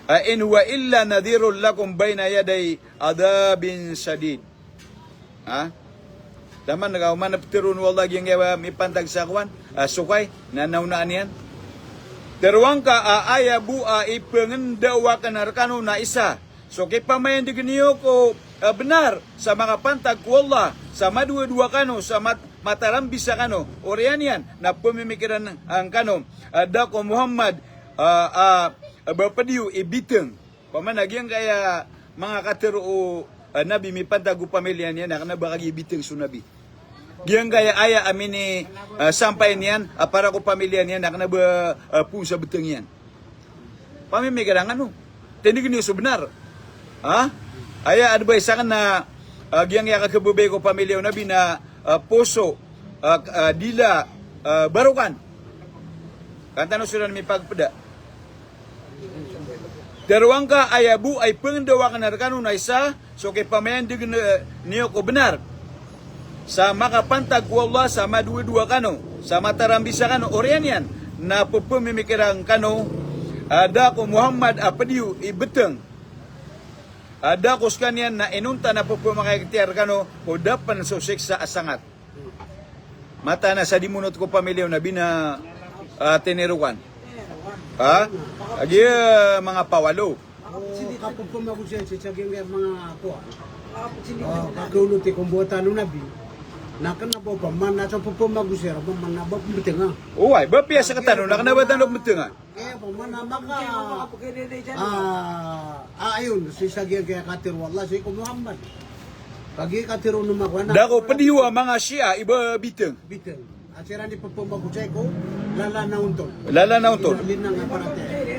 إن هو إلا نذير لكم بين يدي عذاب شديد. Ha? Taman ka oman ptharoon o Allah giyangkaya mipantag sa kowan, ah, sokay, na naonaan iyan. Tharoa ngka a aya bo a ipngndaw akn rkano na isa so kipamayandg niyo ko, eh, bnar sa makapantag ko Allah, sa madowadowa kano, sa mat-, matarambisa kano, oriyan iyan na pmimikiran, ah, kano, ah, da ko Muhammad, ah, ah, ba pd iyo i bitng. Opama na giyangkaya manga katharo o, ah, Nabi mipantag ko pamilya niyan, na kna ba kagiya bitng so Nabi. Giyangkaya aya a mini, ah, sampay niyan, ah, para ko pamilya niyan, na kna ba, ah, poon sa btng iyan. Pamimikiran kano. Tindgn iyo so bnar. Ha? Aya advice akn na, ah, giyangkaya kakhababay ko pamilya o Nabi na, ah, poso, ah, ah, dila, ah, barokan. Kan tano so dn mipagpda. Tharoa ngka a aya bo a ipngndaw akn rkano na isa so kipamayandg, eh, niyo ko bnar sa makapantag ko Allah, sa madowadowa kano, sa matarambisa kano, oriyan iyan na pphamimikiran kano, ah, da ko Muhammad a pd iyo i btng. Ah, da ko skaniyan na inonta na pphamakaikhtiyar kano ko da pn so siksa a sangat. Mataan a sa di monot ko pamilya o Nabi na, ah, tinirokan. Ha? Kagiya, eh, manga pawalo. O, kapagpamagosayan sa giyangkaya manga kowa. O, kakaonoti ko mbawatan o Nabi. Na kna ba opama na so pphamagosayan, opama na ba pmbtnga. Oway, ba piya sktano, na kna ba tano pmbtnga. Kaya opama na maka, ah, ah, ayon, sii sa giyangkaya katharo o Allah, sii ko Muhammad. Kagiya katharo o Nabi, na da ko pd iyo a manga Shia i ba bitng. Bitng. At siran di pepembago sii ko lalan a ontol. Lalan a ontol. Ina linang a paratiyaya.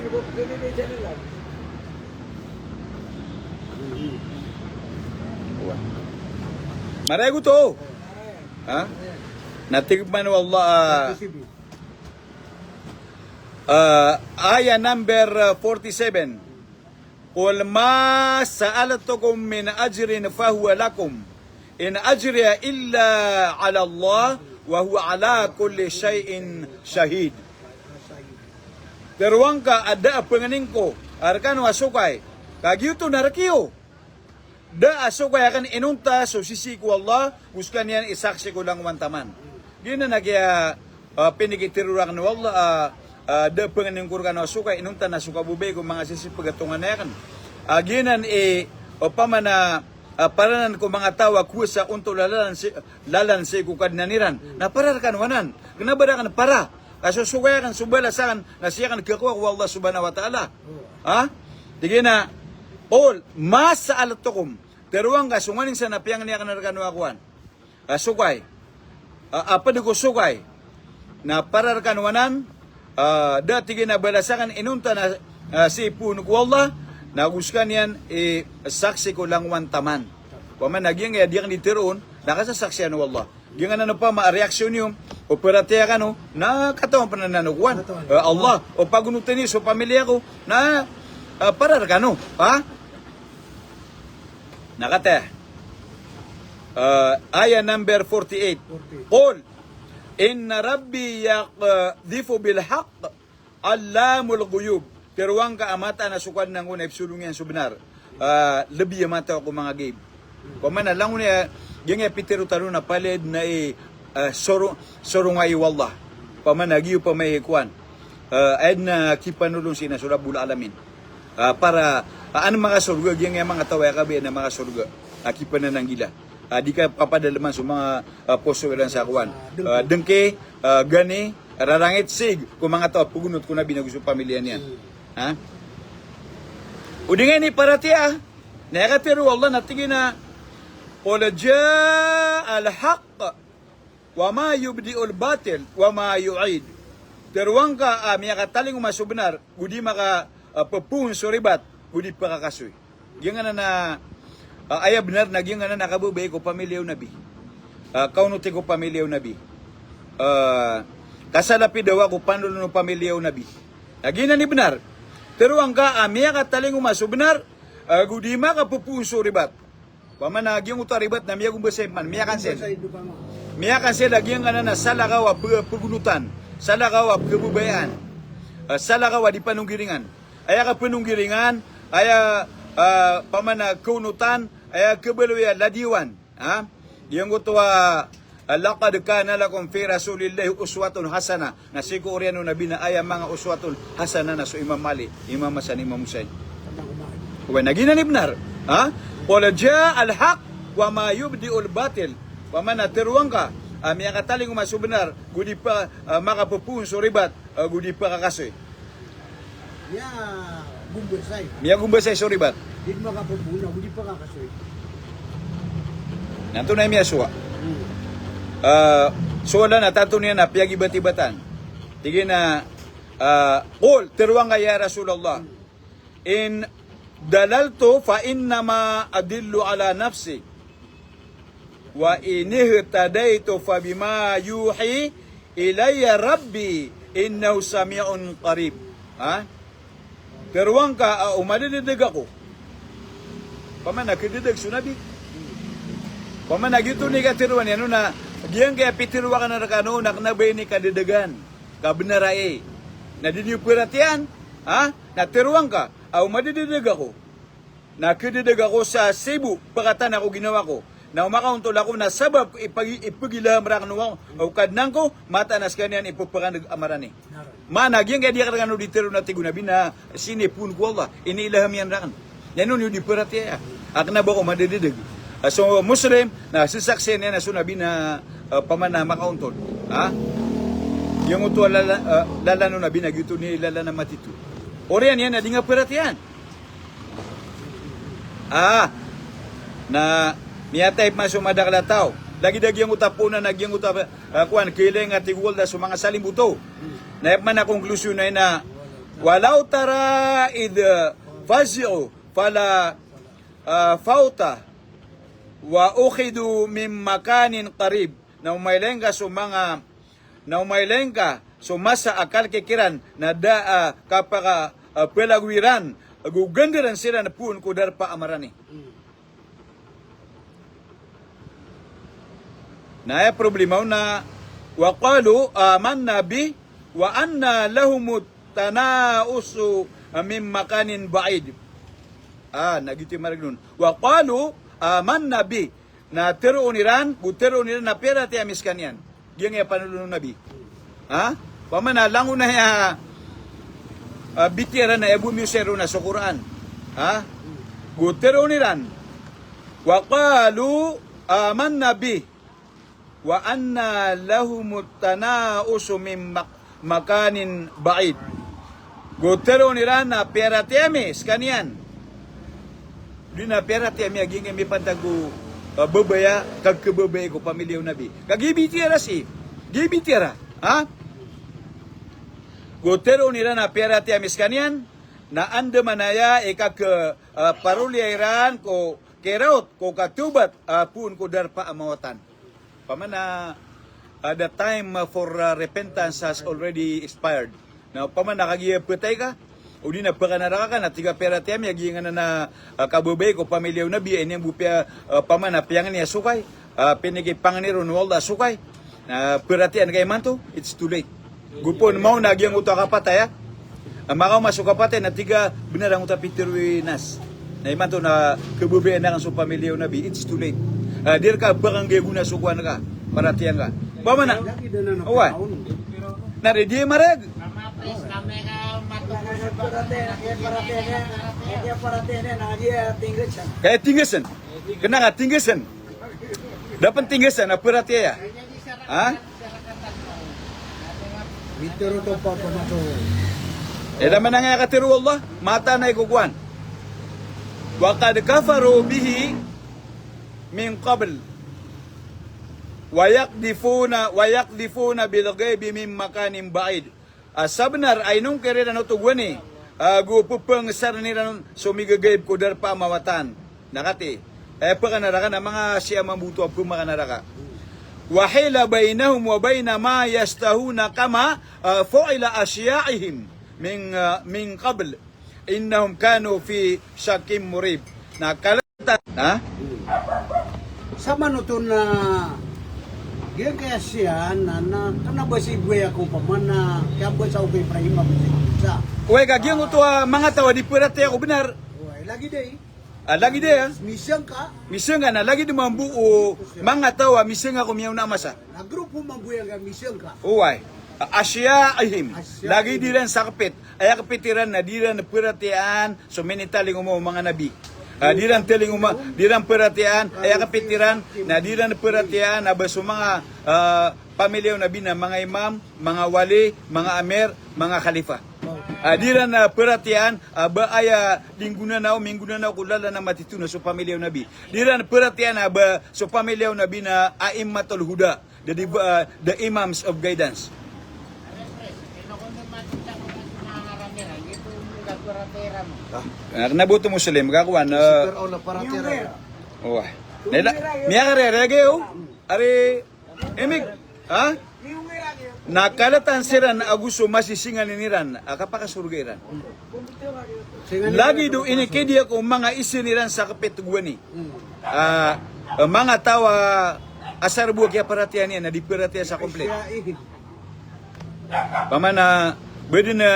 Wa. Maray oto. Ha? Na tig man o Allah, ah, ah, aya number, ah, forty-seven. Qul ma sa'altukum min ajrin fahuwa lakum. In ajriya illa 'ala Allah wa huwa 'ala kulli shay'in shahid. Teroang ka a da a pengening ko a rekano a sokay, ka giyoto na rekiyo. Da a sokay aken inonta so sisii ko Allah, go sekaniyan i saksi ko langowan taman. Giyanan a kiya ah, pinikitero raken o Allah, ah, ah, da a pengening ko rekano a sokay, inonta na so kababaya ko manga sisii pegatonganay aken. Ah, giyanan i, opama na, ah, paranan ko manga taw a kowa sa ontol a lalan sii, lalan sii ko Kadnan iran. Na para rekano anan. Kena ba raken para. Ka so sokay aken, so balas aken, na sii aken kekowa ko Allah subhanahu wa ta'ala. Ha? Tig iyan a, qul ma sa'altukum. Teroang ka so nganin sa na piyangni aken rekano a kowan. Ah, sokay. Ah, ah, ped ko sokay. Na para rekano anan, ah, da tig iyan a balas aken inonta na, ah, sii poon ko Allah, na go sekaniyan i saksi ko langowan taman. Opama na giyangkaya di aken di teroon, na kasasaksian o Allah. Giyanan opama a reaksyon iyo, o paratiyaya kano, na katawan pen anan o kowan. Katawan. Ah, Allah, o pagonoten iyo so pamilya ko, na, ah, para rekano. Ha? Na kataya. Ah, aya number forty-eight. Forty-eight. Qul inna Rabbi yaqdhifu bil haqq 'allamul ghuyub. Teroang ka a mataan a so Kadnan ko na ipsolong iyan so benar. Ah, lebi a mataw ko manga ghaib. Opama na langon iyan, giyangkaya pitero tano na palaya den a i, ah, soro-, sorongai o Allah. Opama na giya opama i kowan. Ah, aya den a kipanolon sii na so Rabbul Alamin. Ah, para, ah, an makasorga, giyangkaya manga taw a aya kabaya na makasorga. Ah, kipanananggila. Ah, di kapapadaleman so manga, ah, poso iran sa kowan. Ah, dengki, ah, gani, rarangit, sig, ko manga taw a pegonot ko Nabi na go so pamilya niyan. Ha? O di ngka ini paratiyaya, na aya katero o Allah na tig iyan a, qul ja'al haqq wa ma yubdi'ul batil wa ma yu'id. Teroang ka a miyakatalingoma so benar, go di maka, ah, pepoon so ribat, go di pakakasoy. Giyanan a, ah, aya benar na giyanan a kababaya ko pamilya o Nabi. Ah, kaonoti ko pamilya o Nabi. Ah, kasalapidawa ko panolon o pamilya o Nabi. Na giyanan i benar. Teroang ka a miyakatalingoma so benar, ah, go di makapepoon so ribat. Opama na giyangkoto a ribat na miyagombasay man, miyakansel. Miyakansel a giyanan a salakaw a pe-, pegonotan, salakaw a kababayaan, ah, salakaw a di panonggiringan. Aya kapanonggiringan, aya, ah, opama na kaonotan, aya kabaloy a ladiyawan. Ha? Giyangkoto a, ah, laqad kana lakum fi rasulillahi uswatun hasanah. Na sii ko oriyan o Nabi na aya manga uswatul hasanah na so Imam Ali, Imam Hasan, Imam Husain. Oway, na giyanan i benar. Ha? Qul ja'al haqq wa ma yubdi'ul batil. Opama na teroang ka a miyakatalingoma so benar, go di pa, ah, makapepoon so ribat, ah, go di pakakasoy. Miyagombasay. Miyagombasay so ribat. Di makapepoon, go di pakakasoy. Na antonaa i miyasowa? Hmm. Ah, sowalan a tanto niyan a piyagibatibatan. Tig iyan a, ah, qul, teroang ka ya Rasulullah. Hmm. In dalaltu fa innama adillu ala nafsi. Wa in ihtadaytu fa bima yuhi ilayya Rabbi innahu sami'un qarib. Ha? Teroang ka a o madededeg ako. Opama na kededeg so Nabi. Opama na giyoto i kateroan iyan on na giyangkaya pitero aken rekano na kena ba ini kadedegan. Kabenar aya. Na di niyo paratiyayaan. Ha? Na teroang ka a o madededeg ako. Na kededeg ako sa sii bo pekatanan ko ginawa ko. Na o makaontol ako na sabap ko ipag-, ipegilaham raken o, o Kadnan ko, mataan a sekaniyan i pepekandeg a marani. Maana giyangkaya di aken rekano di tero na tig o Nabi na sii niyan poon ko Allah, iniilham iyan raken. Aya on iyo di paratiyaya. A kena ba ako madededeg. Ah, so Muslim, na sesaksian iyan a so Nabi na, ah, opama na makaontol. Ha? Giyangkoto a lala-, ah, lalan o Nabi na giyoto i lalan a matito. Oriyan iyan na di nga paratiyayaan. Ah, na miyatay pman so madakel a taw. Lagid a giyangkoto a poon na giyangkoto a, ah, kowan, khailay nga tig o Allah so manga salimboto. Na aya pman a konklusyon na aya na, "Walaw tara idh fazi'u fala, ah, fawta wa ukhidhu min makanin qarib." Na o mailay ngka so manga, na o mailay ngka so masa a kalk iran na da a kapaka, ah, pelagoy iran, ago gandaran siran poon ko darpa a marani. Na aya problema on na, "Wa qalu amanna bih wa anna lahumut tana'usu min makanin ba'id." Ah, na giyoto i margn on. "Wa qalu amanna bih." Na tharoon iran, go tharoon iran a piyaratiyaya ami skaniyan. Giyangkaya panolon o Nabi. Ha? Opama na langon aya, ah, bitiyaran na aya bo miyosair on na so Qur'an. Ha? Go tharoon iran, "Wa qalu amanna bih wa anna lahumut tana'usu min mak-, makanin ba'id." Go tharoon iran a piyaratiyaya ami skaniyan. Di na piyaratiyaya ami a giyangkai mipantag ko, ah, babaya, kagkababaya ko pamiliya o Nabi. Ka giya i bitiyara sii. Giya i bitiyara. Ha? Go tharoon iran a piyaratiyaya ami skaniyan, na andamanaya i kak, ah, paroliya iran ko kiraot ko katawbat, ah, poon ko darpa a mawatan. Opama na, ah, the time, ah, for, ah, repentance has already expired. Na opama na kagiya phatay ka, odi na phakanaraka ka, na tig ka piyaratiyaya ami a giyangkanan a, ah, kababaya ko pamiliya o Nabi, aya niyan bo piya, ah, opama na piyangni a sokay, ah, pinikipangni ron o Allah a sokay. Na pharatiyayaan ka imanto, it's too late. Go pn maona a giyangkoto a kapatay a, ah, makaoma so kapatay na tig ka bnar angkoto a pitharo i Nas. Na imanto na kababayaan akn so pamiliya o Nabi, it's too late. Ah, di rka phakanggagona so kowan ka, paratiyayaan ka. Opama na, oway. Na di, di mareg. Kaya tinggasan. Kna ka tinggasan. Da pn tinggasan a pharatiyaya. Ha? Mitero to pa pamato. Aya da manangaya katharo o Allah, mataan a iko kowan. Wa qad kafaru bihi min qabl. Wa yaqdhifuna, wa yaqdhifuna bil ghaybi min makanin ba'id. Ah, sabnar a inongkir iran oto gowani, ah, go pphangsaran iran so migagaib ko darpa a mawatan. Na katii, eh, phakanaraka na manga Shia mambo oto a pmakanaraka. Wa hila baynahum wa bayna ma yashtahuna kama, ah, fu'ila ashya'ihim min, ah, min qabl. Innahum kanu fi shakkin murib. Na kal- Ha? Samanoto na giyangkaya siyan na, na kna ba si Ibrahim ko pamana, kiyabasa o Ibrahim a basa. Oway, ka giyangkoto a manga taw a di pharatiyaya ko bnar. Oway, lagid aya. Ah, lagid aya. Misangka. Misangka na lagid mambo o manga taw a misangka ko miyaona a masa. Na grupo mambo aya ka misangka. Oway. Ashya'ihim. Ashya'ihim. Lagid iran sa kpit. Aya kpit iran na di iran pharatiyayaan so minitalingoma o manga nabi. Ah, di iran talingoma, di iran pharatiyayaan, aya kpit iran na di iran pharatiyayaan a ba so manga, ah, pamiliya o Nabi na manga imam, manga wali, manga amir, manga khalifa. Ah, di iran, ah, pharatiyayaan a ba aya dinggonanaw, minggonanaw ko lalan a matitho na so pamiliya o Nabi. Di iran pharatiyayaan a ba so pamiliya o Nabi na a'immatul huda. The, ah, the imams of guidance. Ah, kna bo oto Muslim, kakowan, ah. Oway. Miyakarireg iyo. Ari, imig, ha? Na kaltan siran ago so masisinganin iran a kapakasorga iran. Lagid o inikidiya ko manga isin iran sa kpit gowani. Ah, manga taw a asar bo a kiyaparatiyayaan iyan na di paratiyaya sa komplit. Pamana, ba dn a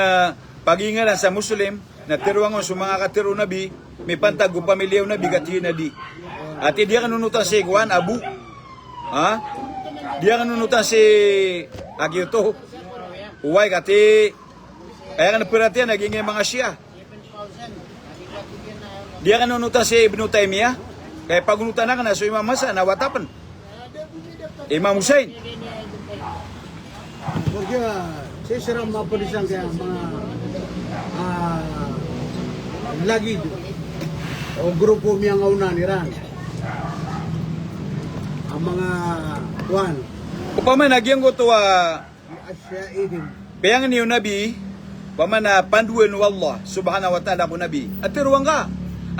pagingaran sa Muslim, na tharoa ngka on so manga katharo o Nabi, mipantag ko pamiliya o Nabi, katii na di. Ati di akn onotan si kowan, Abu. Ha? Di akn onotan si, a giyoto. Oway, katii, aya akn paratiyayaan a giyangkai manga Shia. Di akn onotan si Ibnu Taymiyyah. Kay pagonotan akn na so Imam Hasan na wata pn. Imam Hussein. Pagka, sii siran mapd sangkaya manga, ah, lagid o grupo miyangaoona iran. A Manga kuwan. Opama na giyangkoto a, asyaihim. Piyangni o Nabi, opama na pandoan o Allah subhanahu wa ta'ala ko Nabi. A tharoa ngka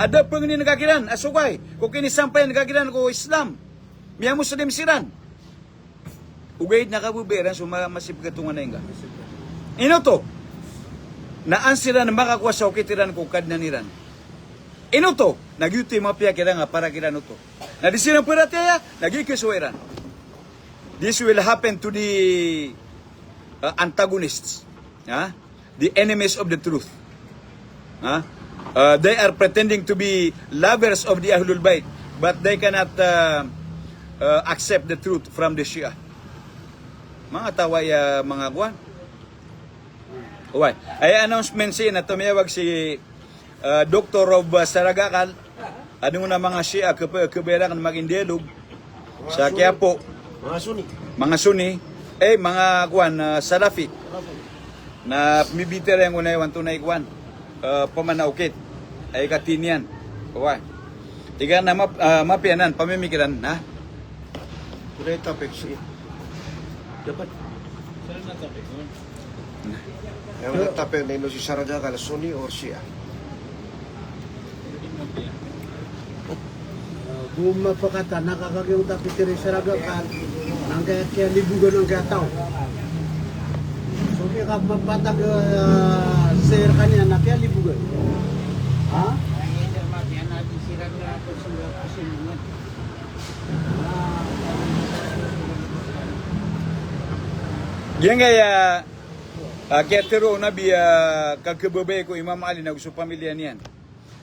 a da pangnin ka kiran a so kay ko kinisampayan ka kiran ko Islam. Miyamuslim siran. Ogaid na kababaya iran so ma-, masipkatonganay ngka. Ino oto? Na an siran makakowa sa okit iran ko Kadnan iran. Ino oto? Na giyoto i mapiya kiran a para kiran oto. Na di siran paratiyaya, na giya i kasowa iran. This will happen to the, uh, antagonists. Ha? The enemies of the truth. Ha? Uh, they are pretending to be lovers of the Ahlul Bayt, but they cannot, uh, uh, accept the truth from the Shia. Manga taw aya, manga kuwan. Oway. Aya announcement sii na tomiyawag si, uh, Doctor of, uh, Saragakal. Adn on a manga Shia a kep-, keberak na magin dialog sa Quiapo. Manga Sunni. Manga Sunni. Eh, manga kuwan, ah, Salafi. Na pmbibitiyarai ngka on a aya antonaa i kuwan. Eh, opama na okit. Aya katiniyan. Oway. Tig iyan a map-, ah, mapiya anan, pamimikiran, ha? Kulay topic sii. Dapat. Aya topic na ino si Saragakal, Sunni or Shia? Ah, go mapakatan a kagiyangkoto a pitero i Saragakal, na angkaya kiyalibogan angkaya taw. So, kiyapatag, ah, sir kaniyan na kiyalibogan. Ha? Giyangkaya, ah, kiyatero o Nabi a, ah, kakhababaya ko Imam Ali nago so pamilya niyan.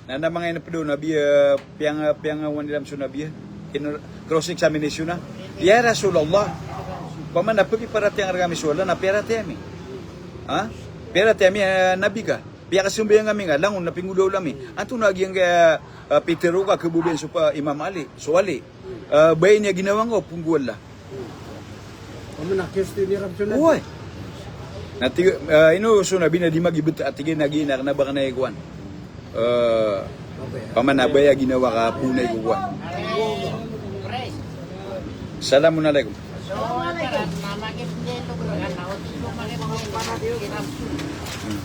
Na, na manga inapdo o Nabi a, ah, piyang-, piyangawan iran so Nabi a, ah, in cross examination na. Ya Rasulullah, opama na pakiparatiyaya ngka rkami so Allah na piyaratiyaya mi. Ha? Piyaratiyaya mi, ah, Nabi ka. Piyakasambayang ami ngka, langon na pinggolawla ami. Antonaa giyangkaya, ah, pitero ka khababayaan so pa Imam Ali, so Ali. Ah, ba ini a ginawa ngka o pnggowala. Oway. Na tig, ah, ino so Nabi na di magibet a tig iyan a giya na kna ba kna i kowan. Eh, opama na ba aya ginawa ka pnggowala ko kowan. Salamun alaikum. Hmm.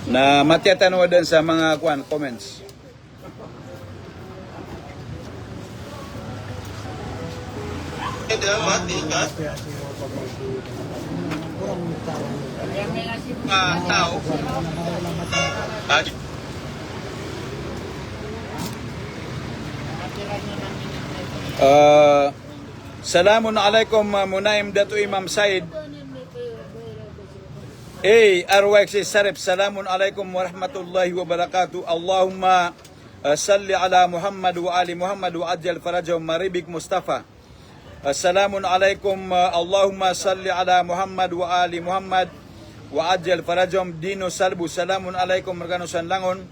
Na matiya tano aden sa manga kowan, comments. Eh, salamun alaikum, eh, Munaim Datu Imam Said. Eh, R Y X Sarip, salamun alaikum warahmatullahi wabarakatuh. Allahumma, eh, salli ala Muhammad wa ali Muhammad wa ajjal farajahum, Maribik Mustafa. Eh, salamun alaikum, eh, Allahumma salli ala Muhammad wa ali Muhammad wa ajjal farajahum, Dino Salbu, salamun alaikum, rkano san langon.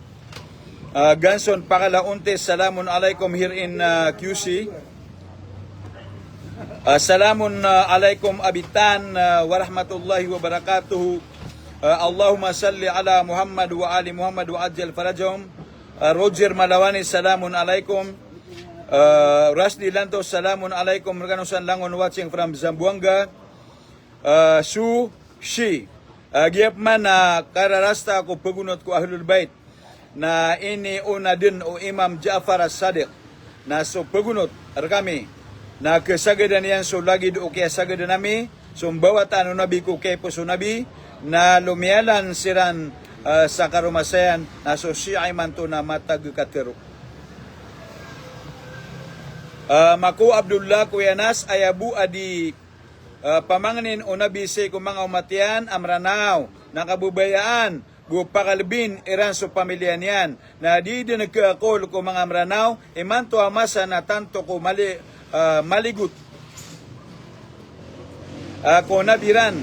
Ah, Ganson Pakala Untis, salamun alaikum, here in, ah, Q C. Ah, salamun, ah, alaikum, Abitan, ah, warahmatullahi wabarakatuh. Ah, Allahumma salli ala Muhammad wa ali Muhammad wa ajjal farajahum. Ah, Roger Malawani, salamun alaikum. Ah, Rusdi Lantos, salamun alaikum, rkano san langon, watching from Zamboanga. Ah, so, si, ah, giya pman a kararasta ko pagonot ko Ahlul Bait, na iniona den o Imam Ja'far As-Sadiq, na so pagonot rkami na kasagadan iyan so lagid o kiyasagadan ami, so mbawataan o Nabi ko kiyaipoos o Nabi, na lomiyalan siran, ah, sa karomasayan, na so Shia imanto na matag katharo. Ah, Mako Abdullah, Koya Nas, aya bo a di Ah, pamangnin o Nabi sii ko manga omat iyan a Mranaw na kababayaan go pakalbin iran so pamilya niyan. Na di den khakool ko manga Mranaw imanto a masa na tanto ko mali-, ah, maligot, ah, ko Nabi ran,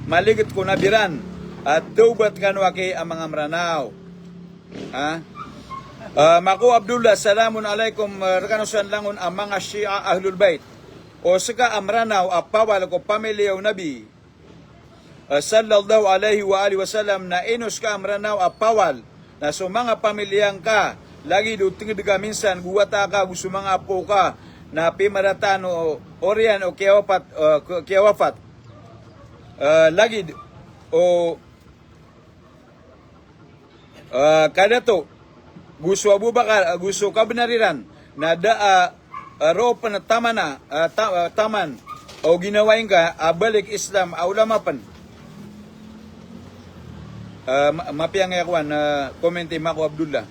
maligot ko Nabi ran, a tawbat kano aki a manga Mranaw. Ha? Ah, Mako Abdullah, salamun alaikum, ah, rkano san langon a manga Shia Ahlul Bait. O ska a Mranaw a pawal ko pamilya o Nabi, eh, sallallahu alaihi wa alihi wasallam, na ino ska a Mranaw a pawal, na so manga pamilya ngka lagid o tenged ka minsan go wata ka go so manga apo ka na pimarataan o oriyan o kiyawapat, eh, ki-, kiyawafat. Eh, lagid o, eh, kadato go so Abu Bakar, eh, go so kabenar iran na da, eh, eh, roo pen taman a, eh, ta-, eh, taman o ginawa ingka a balik Islam a ulama pen. Eh, ma-, mapiya nga iya kowan, eh, comment i Mako Abdullah.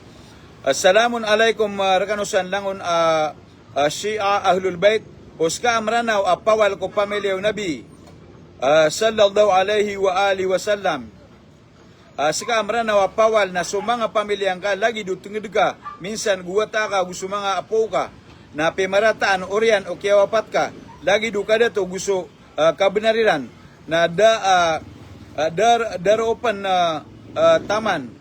Assalamun alaikum, eh, rekano san langon a, eh, Shia Ahlul Bait. O seka a Meranaw a pawal ko pamiliya o Nabi, eh, sallallahu alaihi wa alihi wasallam. Ah, seka a Meranaw a pawal na so manga pamiliya ngka lagid o tenged ka, minsan go wata ka go so manga apo ka na pimarataan oriyan o kiyawapat ka, lagid o kadato go so, ah, kabenar iran na da, ah, ah, dar-, da roo pen, ah, ah, taman,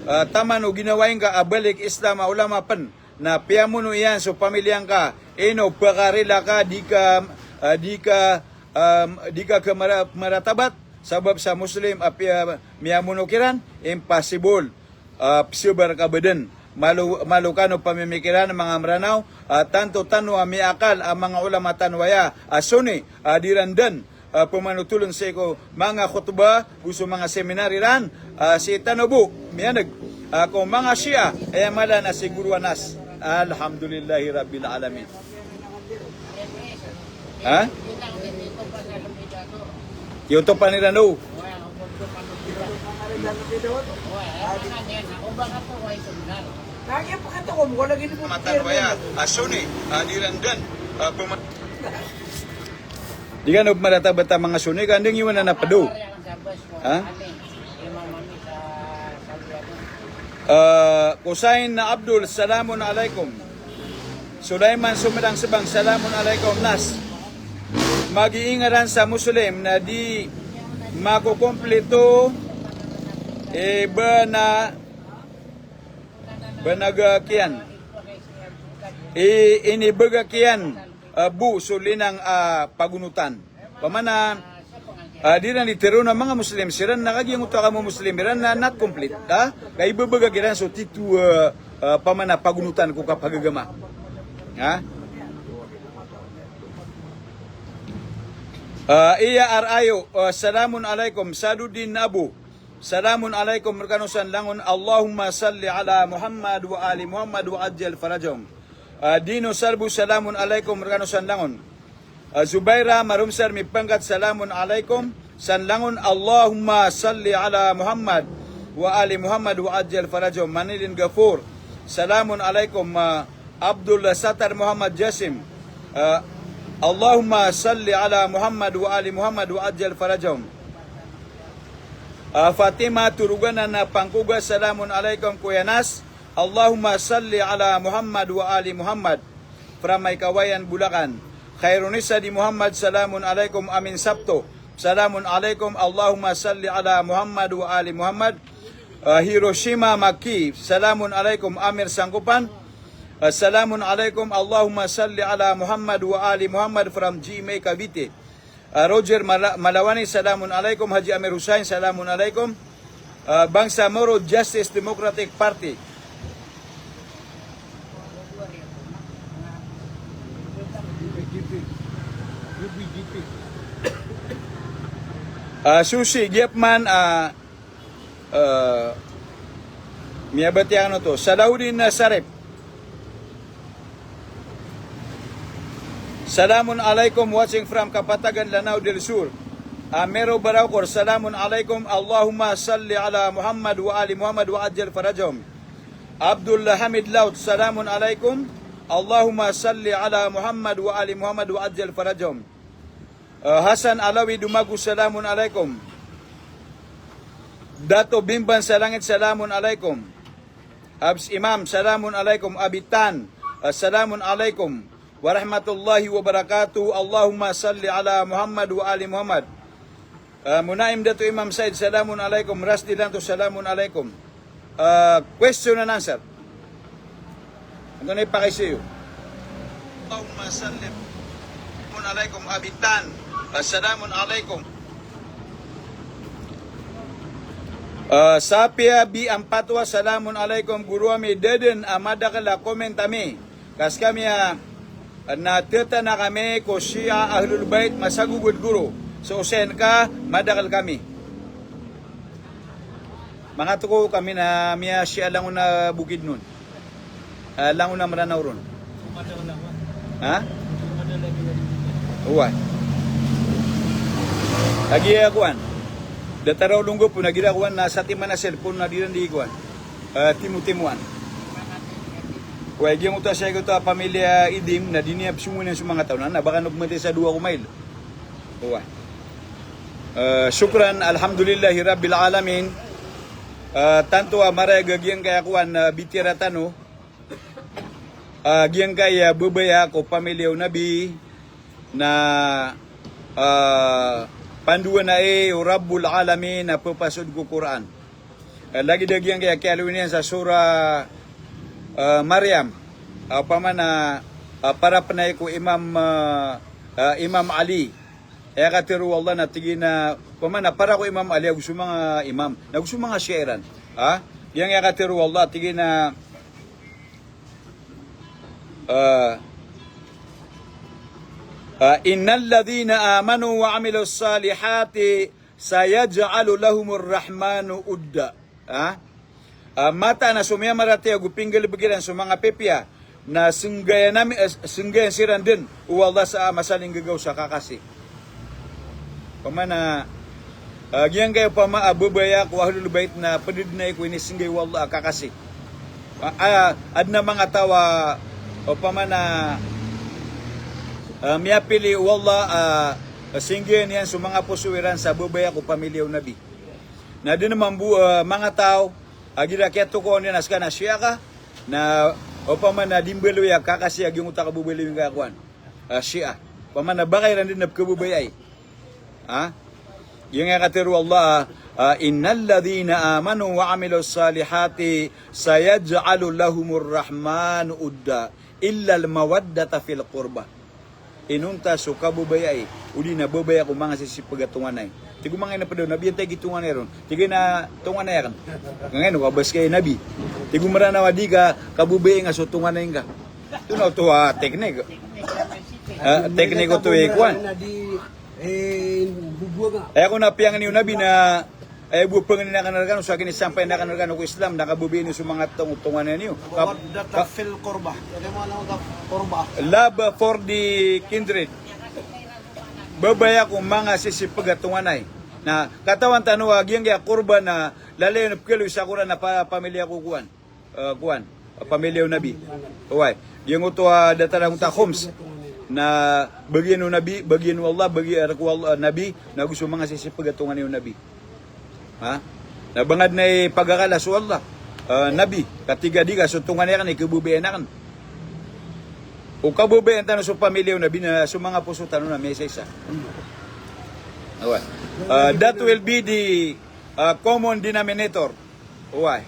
ah, taman o ginawa ingka a balik Islam a ulama pen. Na piyamono iyan so pamiliya ngka, ino, pakarila ka, di ka, ah, di ka, um, di ka kemara-, maratabat, sabap sa Muslim a piya-, miyamono kiran, impossible. Ah, psebar ka beden. Malo, malo kano pamimikiran manga Meranaw, ah, tanto tano a miyaakal a manga ulama tano aya a Sunni, ah, di ran den, ah, pemanotolen sii ko manga khutbah, go so manga seminar iran, ah, sii tano bo miyaneg, ah, ko manga Shia, aya mala na si Guru Anas. Alhamdulillahi Rabbil Alamin. Ha? Kiyotopan iran o. Matan waya, a Sunni, a di ran den, a pema- Di kano pemaratabata manga Sunni, ka ndeng iwan na pedo. Ha? Eh, Kusain Abdul, salamun alaikum. Sulaiman Sumedang Sebang, salamun alaikum. Nas, magiingaran sa Muslim na di makokompleto, eh, bana, bana ga kiyan. I, ini bega kiyan, eh, bo so linang, ah, pagonotan. Pamana, ah, di ran di tero na manga Muslim siran na kagiya ngoto a kamo Muslim iran na not complete, ha? Ka ibebegak iran so tito, eh, eh, pamana pagonotan ko kapagagama. Ha? Ah, Iya Ar Ayo, ah, salamun alaikum. Sadudin Abu, salamun alaikum rekano san langon. Allahumma salli ala Muhammad wa ali Muhammad wa ajjal farajahum. Ah, Dino Salbu, salamun alaikum rekano san langon. Ah, Zubaira Marumsar Mipangkat, salamun alaikum san langon. Allahumma salli ala Muhammad wa ali Muhammad wa ajjal farajahum. Manilin Gafur, salamun alaikum. Ah, Abdul Sattar Muhammad Jasim, ah, Allahumma salli ala Muhammad wa ali Muhammad wa ajjal farajahum. Ah, Fatima Turuganan Pangkoga, salamun alaikum Kuya Nas. Allahumma salli ala Muhammad wa ali Muhammad. From Maikawayan, Bulacan. Khairunisa di Muhammad, salamun alaikum. Amin Sabto, salamun alaikum. Allahumma salli ala Muhammad wa ali Muhammad. Ah, Hiroshima Maki, salamun alaikum. Amir Sangkopan, ah, salamun alaikum. Allahumma salli ala Muhammad wa ali Muhammad, from G M A Cavite. Ah, Roger Mala-, Malawani, salamun alaikum. Haji Amir Hussain, salamun alaikum. Ah, Bangsamoro Justice Democratic Party. Ah, Susi Giapman, ah, eh, miyabatiya kano oto. Salahuddin Sarip. Salamun alaikum, watching from Kapatagan, Lanao del Sur. Amero Baraucor, salamun alaikum. Allahumma salli ala Muhammad wa ali Muhammad wa ajjal farajahum. Abdul Hamid Laut, salamun alaikum. Allahumma salli ala Muhammad wa ali Muhammad wa ajjal farajahum. Eh, Hasan Alawi Dumago, salamun alaikum. Dato Bimban Salangit, salamun alaikum. Habs Imam, salamun alaikum. Abitan, eh, salamun alaikum warahmatullahi wabarakatuh. Allahumma salli ala Muhammad wa ali Muhammad. Eh, Munaim Dato Imam Said, salamun alaikum. Rasdi Lanto, salamun alaikum. Ah, question and answer. Antonaa i pakaiza iyo? Allahumma sallim. Assalamun alaikum, Abitan. Assalamun alaikum. Ah, Sapiya B Ampatwa, salamun alaikum guro ami, da dn a madakel a comment ami. Ka skami a, na tetanak ami ko Shia Ahlul Bait, masagogod guro. So osayan ka, madakel kami. Manga toko kami na miya-Shia langon a Bukidnon. Ah, langon a Mranaw ron. Ha? Oway. Lagid a kowan. Datar a olonggop na gida kowan na satiman a cellphone na di ran di kowan. Ah, timotimoan. Oway, giyangkoto a sii ko to a pamilya Idim na di niyan psongonin so manga taw na, na ba kano pmatay sa dowa ko mile. Oway. Ah, shukran, alhamdulillahi rabbil alamin. Ah, tanto a marayag a giyangkaya kowan, ah, bitiyara tano. Ah, giyangkaya babaya ko pamilya o Nabi na, ah, pandoan ai o Rabbul Alamin a pphasod ko Qur'an. Ah, lagid a giyangkaya kiyaaloy niyan sa Surah, ah, Maryam. Ah, opama na, ah, para pn ai ko Imam, ah, ah, Imam Ali. Aya katharo o Allah na tig iyan a, opama na para ko Imam Ali ago so manga imam, na ago so manga Shia iran. Ha? Giyangkaya katharo o Allah, tig iyan a, ah, ah, "Innal ladhina amanu wa amilus salihati sayaj'alu lahumur rahmanu wudda." Ha? Ah, mataan a so miyamaratiyaya ago pinggalbk iran so manga pipiya na snggayan ami, eh, snggayan siran dn o Allah sa a masa a inggagaw sa kakasi. Opama na, ah, giyangkaya opama a babaya ko Ahlul Bait na pd dn ai ko inisnggay o Allah a kakasi. Ah, ah, adn a manga taw a opama na, ah, miyapili o Allah a snggayan iyan so manga poso iran sa babaya ko pamilya o Nabi. Na dn mambo, eh, manga taw a gida kiyatokawan iyan a ska na Shia ka, na opama na di mbaloy a kakasi a giyangkoto a kababaloy ngka a kowan, eh, Shia. Opama na ba ka iran dn a pkhababayai. Ha? Giyangkaya katharo o Allah, ah, "Innal ladhina amanu wa amilus salihati sayaj'alu lahumur rahmanu wudda, illal mawaddata fil qurba." Inonta so kababayai, odi na babaya ko manga sisipg a tonganay. Tig o manga ina pd o Nabi, antai i tonganay ron? Tig iyan a tonganay akn. Ngangay no ka ba ska i Nabi. Tig o Mranaw a di ka kababayai nga so tonganay ngka. Oto na oto a teknik. Ah, teknik oto i kowan. Eh, ako na piyangni o Nabi na Aya bo a pangnin akn rkano, so aken i sampayan akn rkano ko Islam, na kababayai niyo so manga tong-, tonganay niyo. Ka-, mawaddata ka-, fil qurba. Ano mo, ano ka qurba? Love for the kindred. Babaya ko manga sisipg a tonganay. Na katawan tano a giyangkaya qurba na lalayon a pkhaaloy sa Qur'an na pa-, pamilya ko kowan. Ah, kowan, ah, pamilya o Nabi. Oway. Giyangkoto a datar angkoto a khums. Na bagian o Nabi, bagian o Allah, bagian o Allah, ah, Nabi, na ago so manga sisipg a tonganay o Nabi. Ha? Na ba ngka dn i pagakala so Allah, ah, Nabi, ka tig a di ka so tonganay akn i kababayaan akn. O kababayaan tano so pamilya o Nabi na so manga poso tano na miyaisa-isa. Oway. Ah, that will be the, ah, common denominator. Oway.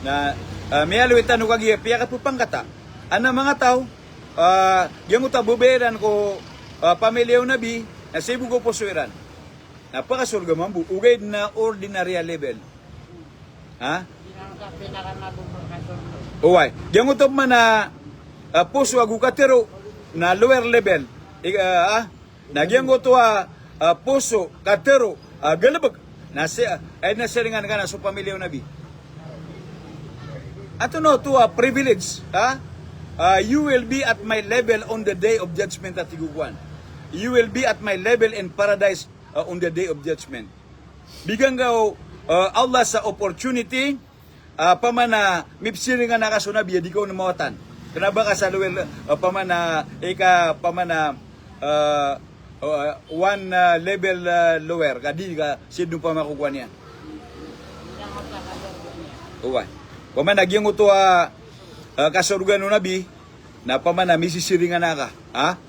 Na, ah, miyaaloy tano kagiya piyakapphangkata. Adn a manga taw, ah, giyangkoto a babaya iran ko, ah, pamilya o Nabi, na sii bo ko poso iran. Na pakasorga mambo, ogaid na ordinary a level. Ha? Oway. Giyangkoto man a, ah, poso ago katharo, na lower level. I-, ah, ah, Na giyangkoto a, ah, poso, katharo, ah, galbk. Na si-, ah, aya na siringan ka na so pamilya o Nabi. Antonaa oto a privilege, ha? Ah, "You will be at my level on the day of judgment," a tig o kowan. "You will be at my level in paradise, ah, on the day of judgment." Bigan ka o, ah, Allah sa opportunity, ah, opama na mipsiringan ka so Nabi a di ka on mawatan. Kna ba ka sa lower, ah, opama na, ika, opama na, ah, ah, one, ah, level, ah, lower, ka di ka sidn opama ko kowan iyan. Oway. Opama na giyangkoto a, ah, kasorgaan o Nabi, na opama na misisiringan ka. Ha?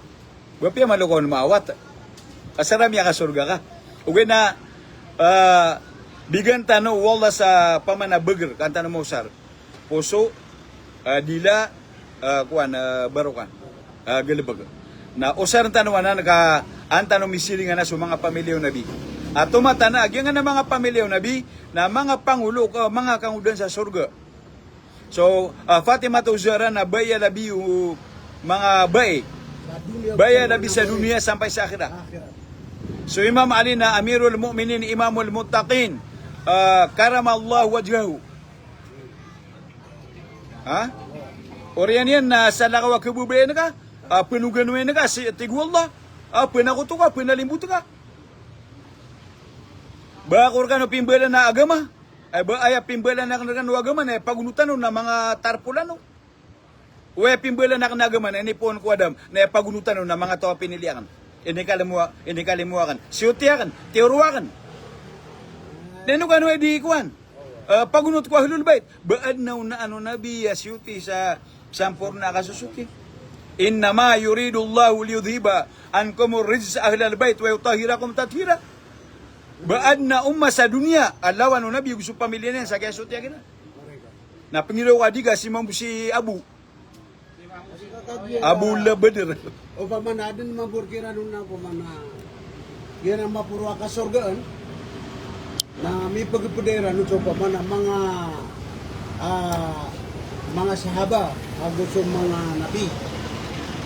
Ba piya malo ka on maawat. Asar a miyakasorga ka. Ogaid na, ah, bigan tano o Allah sa opama na bagr, ka an tano maosar. Poso, ah, dila, ah, kowan, ah, barokan. Ah, galbk. Na osarn tano anan ka, An tano misiringan a so manga pamilya o Nabi. Ato matan a giyangkanan a manga pamilya o Nabi na manga pangolo, ah, manga kangodan sa sorga. So, ah, Fatimatu Zahra na bai a labi o manga bai. Bai a labi sa doniya sampay sa akhirat. So Imam Ali na Amirul Mu'minin, Imamul Muttaqin, ah, karamallahu wajhahu. Ha? Oriyan iyan na salakaw a kababayaan ka, ah, pnoganowayn ka, si, tig o Allah, ah, pnakoto ka, pnalimbot ka. Ba ako rkano pimbalan a agama, ay ba aya pimbalan akn rkano agama na pagonotan o na manga tarpol ano. Oway, pimbalan akn a agama na inipoon ko Adam, na pagonotan o na manga taw a pinili akn. Inikalimo a-, inikalimo akn. Siyoti akn, tiyoro akn. Na ino kano aya di kowan? Eh, pagonot ko ahlul bait. Ba adn a onaan o Nabi a siyoti sa samporna a kasosoti. Innama yuridullahu liyudhhiba ankumur rijsa ahlal bait wa yutahhirakum tathira. Ba adn a umma sa doniya a lawan o Nabi ago so pamilya niyan sa kiyasoti akn. Na pngiraw ka di ka si mambo si Abu. Abu Labadr. Opama na adn mambo rkiran on na opama na giyanan a maporo a kasorgaan na mipagpda iran on so opama na manga, ah, manga sahaba ago so manga nabi.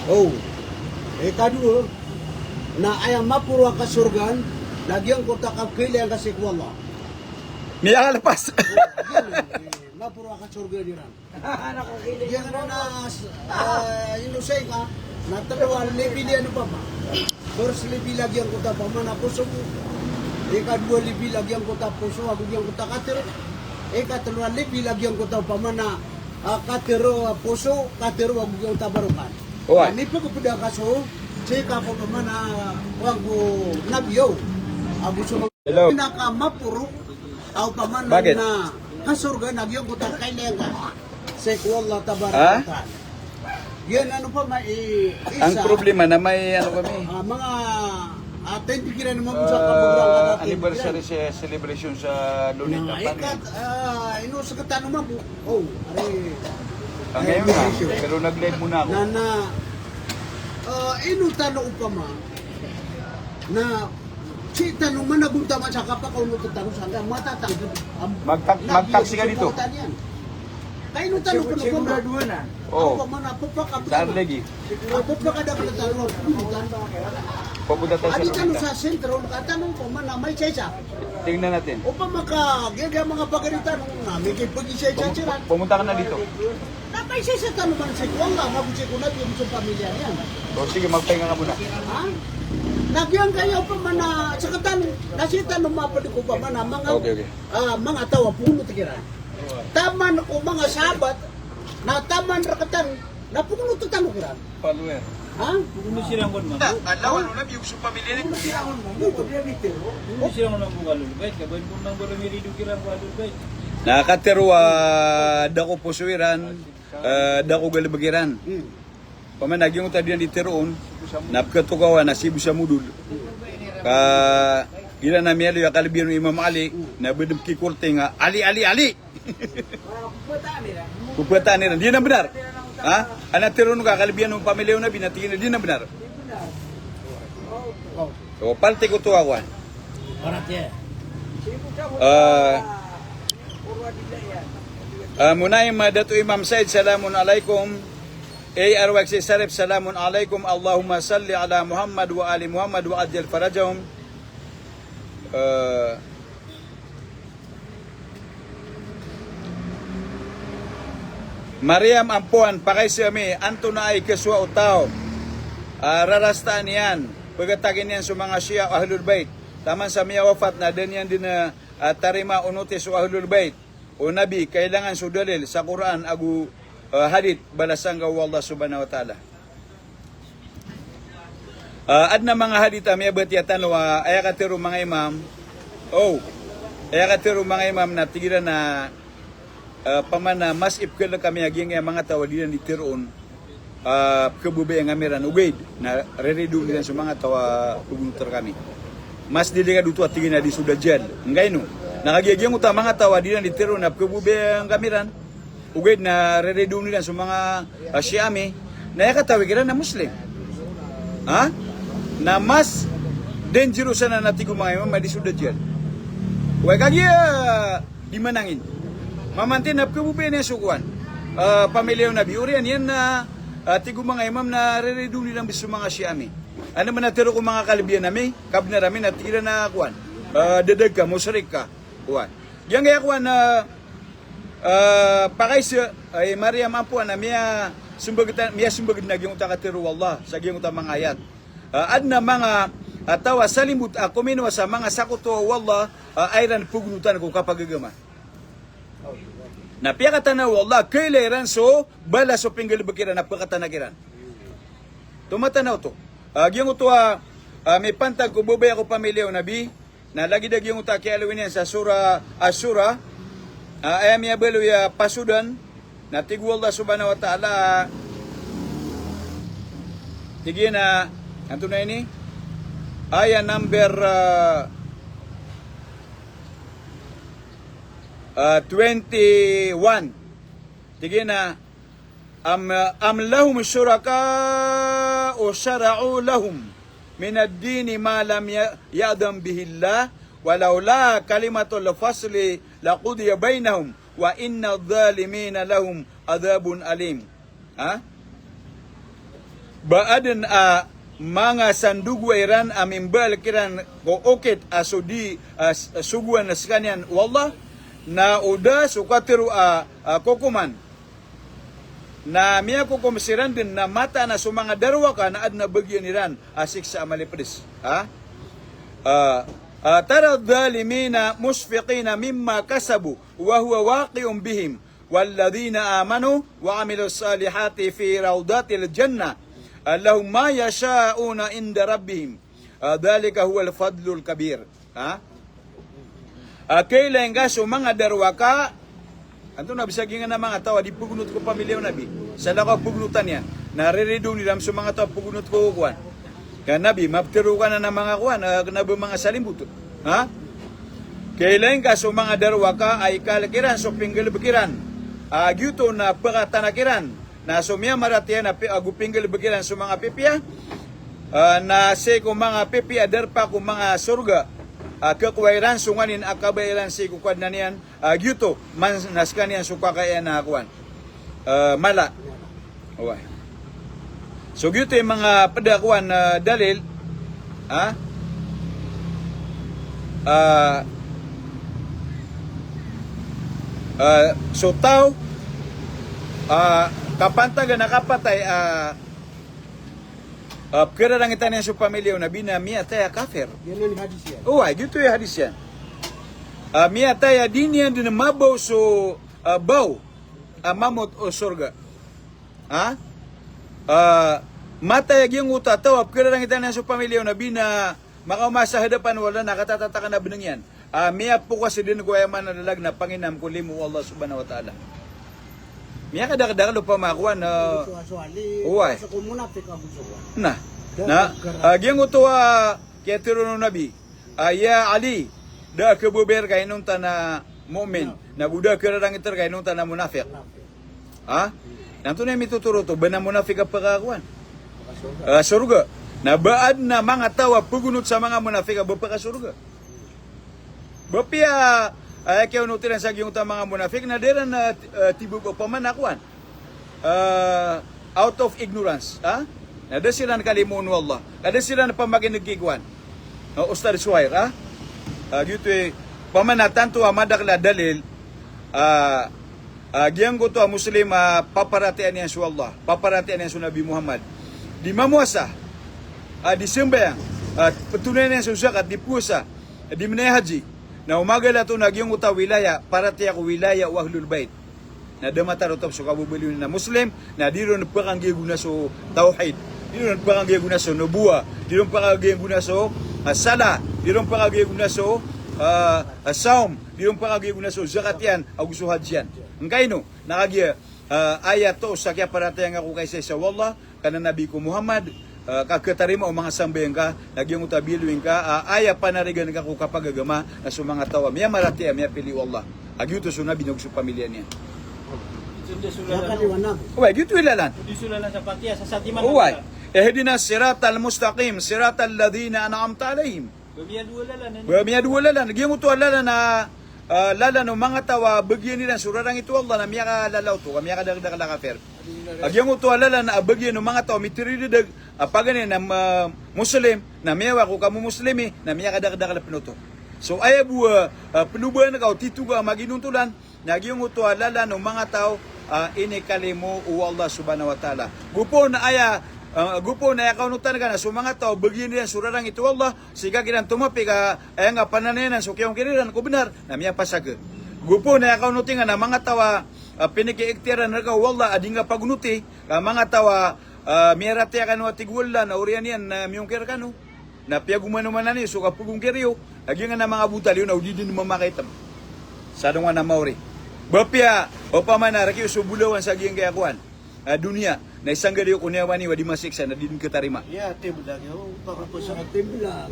O. Ikadowa na aya maporo a kasorgaan na giyangkoto a kapkhailay angka sii ko Allah. Miyakalpas. O, giyanan, eh, maporo a kasorgaan iran. Giyanan a, ah, inosay ka, na tlo a level iyan opama. First level a giyangkoto a opama na poso. Ikadowa level a giyangkoto a poso, ago giyangkoto a katharo. Ikatlo a level a giyangkoto a opama na, ah, katharo a poso, katharo ago giyangkoto a barokan. Oway. Na mipagpda ka so, sii ka opama na, kowan ko nabi o. Ago so Hello. Pinakamaporo a opama na kasorga na giyangkoto a kailay angka sii ko Allah tabaraka wa ta'ala. Giyanan opama i isa. Ang problema na may ano kami. Ah, manga, ah, ten pikiran naman sa kabubuan ka natin. Anniversary ce-, celebration sa Lolita Panin. Ikat, ah, ino sa katano mambo. O, ari. Ngayon na, pero nag-live muna ako. Na, na, ah, ino tano opama na sii tano managontaman sa kapakaonot tano sa angka matatangkd. Magtak-, magtaksi ka dito. Kaino tano pn opama. O. Opama na pphakabda. Saan lagi? Pphakadakl tano a pagolotan. Papunta tayo sa Lolita. Adi tano sa sentro, ka tano opama na may isa-isa. Tingnan natin. Opama ka, giya, giya manga pagari tano na, may kipag-isa-isa siran. Pumunta ka na dito. Na may isa-isa tano man sii ko Allah, ago sii ko Nabi, ago so pamilya niyan. O, sige, magpahinga ka muna. Ha? Na giyangkaya opama na, sktano, na sii tano mapd ko opama na, manga, ah, manga taw a pogonot kiran. Taman ko manga sahabat, na taman rktano, na pogonotan tano kiran. Follower. Ha? Pogonotan siran kon mambo. Lawan o Nabi ago so pamilya niyan. Pogonotan siran kon mambo. Pogonotan siran kon mambo ko Ahlul Bait, ka ba poon mambo rirido kiran ko Ahlul Bait. Na katharo a da ko poso iran, eh, da ko galbk iran. Hmm. Opama na giyangkoto a di niyan di tharoon, na pkhatokawan a sii bo sa modol. Ka giyanan a miyaaloy a kalbiyan o Imam Ali, na ba dn pkikorting a Ali, Ali, Ali. Pphaataan iran. Di anan bnar. Ha? Adn a tharoon ka a kalbiyan o pamilya o Nabi na tig iran a di anan bnar. O, paltik oto a kowan. Ah, ah, Munaim, ah, Dato Imam Said, salamun alaikum. A R Y X Sarip, salamun alaikum. Allahumma salli ala Muhammad wa ali Muhammad wa ajjal farajahum. Ah, Mariam Ampuan, pakaisa ami, antonaa i kasowa o taw a rarastaan iyan, pagatakin iyan so manga Shia o Ahlul Bait, taman sa miyawafat na da niyan dn, ah, tarima o notis o Ahlul Bait o Nabi, kailangan so dalil sa Qur'an ago, ah, hadith, balasan ka o Allah Subhanahu wa Ta'ala. Ah, adn a manga hadith a miyabatiya tano a aya katharo o manga imam. O, aya katharo o manga imam na tig iran a, ah, opama na mas ipkhalk ami a giyangkaya manga taw a di niyan di tharoon, ah, pkhababayaan kami ran, ogaid na riridoon iran so manga taw a pogonot rkami. Mas delikado oto a tig iran a di so Dajjal. Angkaino? Na kagiya giyangkoto a manga taw a di niyan di tharoon a pkhababayaan kami ran, ogaid na riridoon iran so manga, ah, Shia ami, na aya katawi kiran na Muslim. Ha? Na mas Dangerous anan a tig o manga imam a di so Dajjal. Oway, kagiya di manangin. Mamantin a pkhababayaan iyan so kowan, ah, pamilya o Nabi. Oriyan iyan na, ah, tig o manga imam na riridoon iran bes so manga Shia ami. Ano man a tharo ko manga kalbiyan ami, kabnar ami na tig iran a kowan, ah, dadag ka, mushrik ka. Kowan. Giyangkaya kowan, ah, ah, pakaiza, ay, Maryam ampoan a miyasombag ta-, miyasombag dn a giyangkoto a katharo o Allah sa giyangkoto a manga ayat. Ah, adn a manga, ah, taw a salimbot a kominowa sa manga sakoto o Allah, ah, a iran pagonotan ko kapagagama. Na piyakatana o Allah, kaylay iran so balas o pinggalbk iran a pkatanak iran. Tomatana oto. Ah, giyangkoto a, ah, mipantag ko babaya ko pamilya o Nabi, na lagid a giyangkoto a kiyaaloy niyan sa Surah Ash-Shura, ah, aya miyabaloy a pasodan, na tig o Allah Subhanahu wa Ta'ala, tig iyan a, antonaa ini? Aya number, ah, ah, twenty-one. Tig iyan a, am, am lahum shuraka'u shara'u lahum minad dini ma lam ya-, ya'dhan bihillah, wa lawla kalimatul fasli laqudiya bainahum, wa innadh dhalimina lahum adhabun alim. Ha? Ba adn a manga sandogoa iran a mimbaal kiran ko okit a so di, ah, s-, sogoan skaniyan o Allah, na o da so katharo a, ah, kokoman. Na miyakokom siran dn na mataan a so manga darowaka na adn a bagian iran a siksa a malipds. Ha? Ah, ah, taradh dhalimina mushfiqina mimma kasabu wa huwa waqi'un bihim. Walladhina amanu wa amilus salihati fi rawdatil jannah. Ah, lahum ma yasha'una inda rabbihim. Ah, dhalika huwal fadlul kabir. Ha? Ah, kaylay ngka so manga darowaka, antonaa bs a giyangkanan a manga taw a di pagonot ko pamilya o Nabi. Salakaw a pagonotan iyan. Na riridoon iran so manga taw a pagonot ko kowan. Ka Nabi, maptharo ka anan a manga kowan, ah, kna ba manga salimbot. Ha? Kaylay ngka so manga darowaka a ikalk iran so pinggalbk iran. Ah, giyoto na pkatanak iran. Na so miyamaratiyaya na pi-, ago pinggalbk iran so manga pipiya, ah, na sii ko manga pipiya darpa ko manga sorga, ah, khakowa iran so nganin a kabaya iran sii ko Kadnan iyan, ah, giyoto, man-, na skaniyan so kakayaan a kowan, ah, mala. Oway. So giyoto i manga pd a kowan, ah, dalil, ha? Ah, ah, so taw, ah, kapantagan a kapatay, ah, ah, pkhararangitan iyan so pamilya o Nabi na miyatay a kafir. Giyanan i hadis iyan. Oway, giyoto i hadis iyan. Ah, miyatay a di niyan dn mabaw so, ah, baw a mamot o sorga. Ha? Ah, matay a giyangkoto a taw a pkhararangitan iyan so pamilya o Nabi na makaoma sa hadapan o Allah na katatatakan a bnng iyan. Ah, miyapokas dn ko aya maana a lalag na panginam ko limo o Allah Subhanahu wa Ta'ala. Miyakadakdakl opama a kowan, ah, oway. Na, na, ah, giyangkoto a kiyatharo o Nabi, ah, ya Ali, da a khababayai rka inonta na mu'min, na go da a khararangit rka inonta na munafiq. Ha? Na antonaa i mitotoro oto, ba na munafiq a pkakowan? Ah, sorga. Na ba adn a manga taw a pagonot sa manga munafiq a ba pkasorga? Ba piya, ah, kiyaonot iran sa giyangkoto a manga munafiq, na da iran, ah, t-, ah, tibo ba opama na kowan. Ah, out of ignorance, ha? Na da siran kalimoon o Allah. Ka da siran pamakin'g ki kowan, ah, Ustadh Suhair, ha? Ah, giyoto i, opama na tanto a madakl a dalil, ah, ah, giyangkoto a Muslim a paparatiyayaan iyan so Allah, paparatiyayaan iyan so Nabi Muhammad. Di mamowasa, ah, di sambayang, ah, ptonayan iyan so zakat, di powasa, di mnay haji. Na o magala oto na giyangkoto a wilaya, paratiyaya ko wilaya o Ahlul Bait. Na da matarotop so kababaloy niyan a Muslim, na di ron pkanggiyagona so tawhid, di ron pkanggiyagona so nubuwah, di ron pkanggiyagona so, ah, salah, di ron pkanggiyagona so, ah, ah, sawm, di ron pkanggiyagona so zakat iyan, ago so hajj iyan. Ngkaino, na kagiya, ah, aya toos a kiyaparatiyaya ngka ko kaisaisa o Allah, ka na Nabi ko Muhammad, ah, ka khatarima o manga sambayang ka, na giyangkoto a biyaloy ngka, ah, aya panarigan ka ko kapagagama, na so manga taw a miyamaratiyaya, miyapili o Allah. A giyoto so Nabi niyan ago so pamilya niyan. Oway, giyoto i lalan. Oway. Ihdinas siratal mustaqim, siratal ladhina an'amta alaihim. Ba miyadowa lalan, a giyangkoto a lalan a, ah, lalan o manga taw a bagian iran so rarangit o Allah na miyakalalaw oto, ka miyakadakdakl a kafir. A giyangkoto a lalan a bagian o manga taw a miteridedeg a paganay na, ah, Muslim, na miyawa ko kamomuslimi, na miyakadakdakl pn oto. So aya bo a, ah, plobayan ka o tito ka a maginontolan, na giyangkoto a lalan o manga taw a inikalimo o Allah subhanahu wa ta'ala. Gopo na aya, ah, gopo na aya kaonotan ka na so manga taw a bagian iran so rarangit o Allah, sii ka kiran tomapik a aya nga pananayanan so kiyongkir iran ko bnar, na miyapasag. Gopo na aya kaonoti nga na manga taw a, ah, pinikiiktiyaran rka o Allah a di nga pagonoti, ka manga taw a, ah, miyaratiyaya kano a tig o Allah na oriyan iyan na miyongkir kano. Na piyagomanomanan iyo so kapagongkir iyo, a giyangkanan a manga botal iyo na o di dn mamakaitm sa alongan a maori. Ba piya, opama na rk iyo so bolawan sa giyangkaya kowan a doniya, na isanggal iyo ko niyawa niyo a di masiksa na di dn katarima. Ya, timbla iyo, baka ko sa timbla.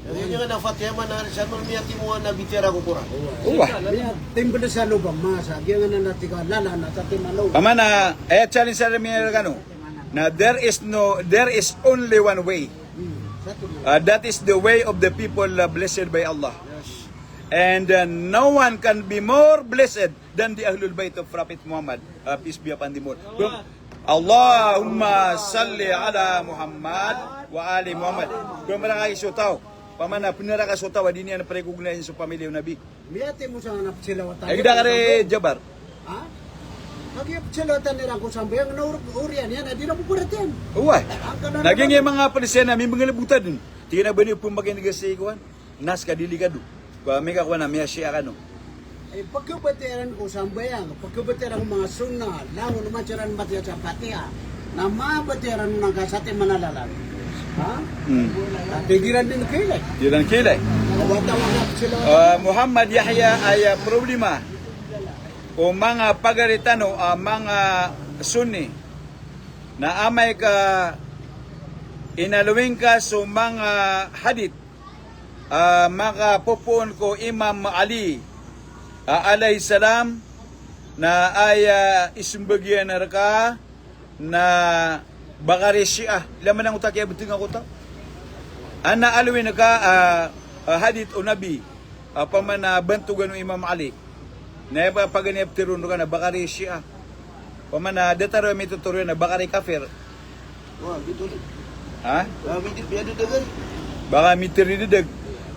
Giyangkanan a Fatiha man a sa miyatimo a na bitiyara ko Quran. Owa. Miyatimbla sa lobang masa, giyangkanan a tig a lalan a tatimano. Opama na, eh, challenge sa remiyan rkano. Na there is no, there is only one way. Uh, that is the way of the people, uh, blessed by Allah. And, uh, no one can be more blessed than the Ahlul Bayt of Prophet Muhammad, uh, peace be upon them all. Allahumma salli ala Muhammad wa ali Muhammad. Pamana ka so taw, pamana pnaraka so taw a di niyan prekognayan so pamilya o Nabi. Miyatimo sa nga na psilawatan. Ay, gda ka re jabar. Ha? Kagiya psilawatan iran ko sambayang na or-, oriyan iyan a di na poporatiyan. Oway. Lagid iyan manga Palestina, mimbngl botad. Tig iyan a ba niyo pmakin'g sii kowan. Nas ka delikado. Kowa mika kowan a miya-Shia kano. Eh, pkhabatiya iran ko sambayang, pkhabatiya iran ko manga sunnah, langon o matiya iran matiya sa Fatiha. Na mabatiya iran na ka sa timan a lalan. Ha? Hmm. Tapi di iran dn kailay. Di iran kailay. Awata wata sila. Ah, Muhammad Yahya, aya problema o manga pagari tano a manga Sunni na amay ka inaloy ngka so manga hadith a makapopoon ko Imam Ali, a, alayhis salam, na aya ismbag iyan rka na Bakari Shia. Ilay man angkoto a kiyabtnga ko taw. Ana aloyn ka, a, a, hadith o Nabi, a, pamana bantogan o Imam Ali. Na aya paganay a ptharoon rka na Bakari Shia. Pamana datar a mitotoro iyan na Bakari kafir. Ha? Baka miteridedeg.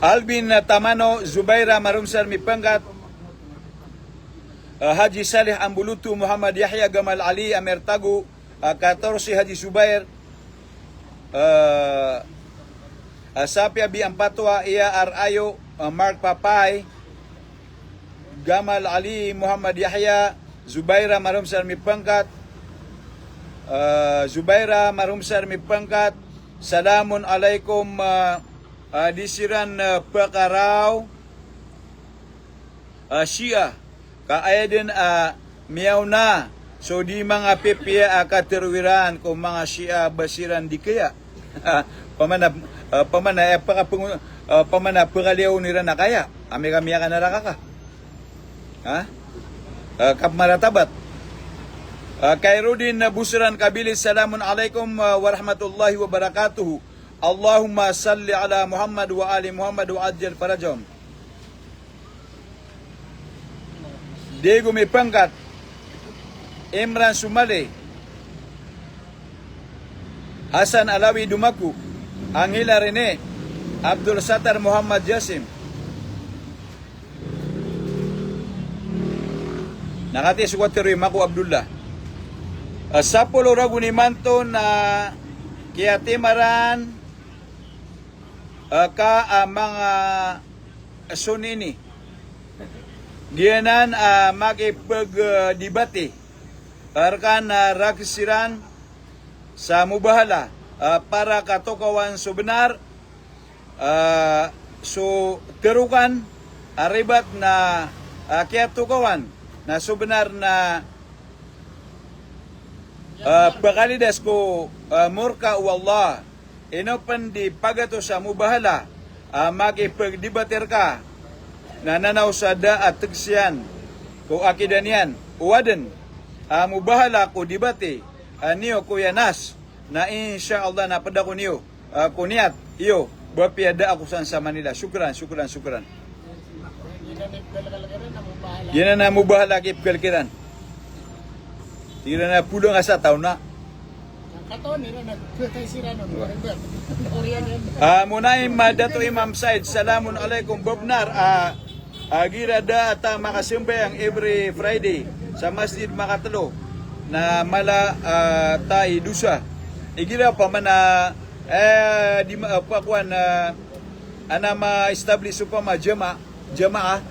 Alvin, a, Tamano, Zubaira Marumsar mipangkat. A, Haji Salih Ambulutu, Muhammad Yahya Gamal Ali Amertago, a, Katorsi Haji Zubair, a, a, Sapia B Ampatwa, Iya R Ayo, a, Mark Papay, Gamal Ali, Muhammad Yahya, Zubaira Marumsar mipangkat, a, Zubaira Marumsar mipangkat, Salamun alaikum, a, a, di siran, a, pakaraw, a, Shia, ka aya dn a miyaona so di manga pipiya a katharo iran ko manga Shia ba siran di kaya. Pamana, a, pamana, a, pakapng-, a, pamana pakaliyaw iran a kaya. Amay ka miyakanaraka ka. Ha? A, kapmaratabat. A, Khairuddin Busran Kabilis, Salamun alaikum, a, warahmatullahi wabarakatuh. Allahumma salli ala Muhammad wa ali Muhammad wa ajjal farajahum. Diego mipangkat, Imran Sumali, Hasan Alawi Dumaku, Angela Rene, Abdul Sattar Muhammad Jasim. Na katii so katharo i Mako Abdullah. A, sapolo ragon imanto na kiyatimaran, a, ka a manga Sunni ini. Giyanan a makipagdibati rka na rakhs iran sa mubahala, a, para katokawan so bnar, a, so tharokan a ribat na, a, kiyatokawan na so bnar na, a, pakalidas ko, a, morka o Allah. Ino pn di pagatos a mubahala a makipagdibati rka na nanaw sa da a tgsiyan ko akida niyan, o adn a mubahala ko dibati a niyo ko iya Nas, Na insha Allah na pd ako niyo, ah, ko niyat iyo, ba piya da ako san sa Manila. Shukran, shukran, shukran. Giyanan a mobahal a kipkhalk iran. Tig iran a polo nga sa taw na. Ah, Munaim, ah, Dato Imam Said, salamun alaikum. Ba bnar a, ah, igira da ta makasambayang every Friday sa masjid makatlo na mala, ah, ta i dosa? Igira opama na, eh, di ma-, ah, kowan, ah, an a ma-establish opama jama-, jamaah,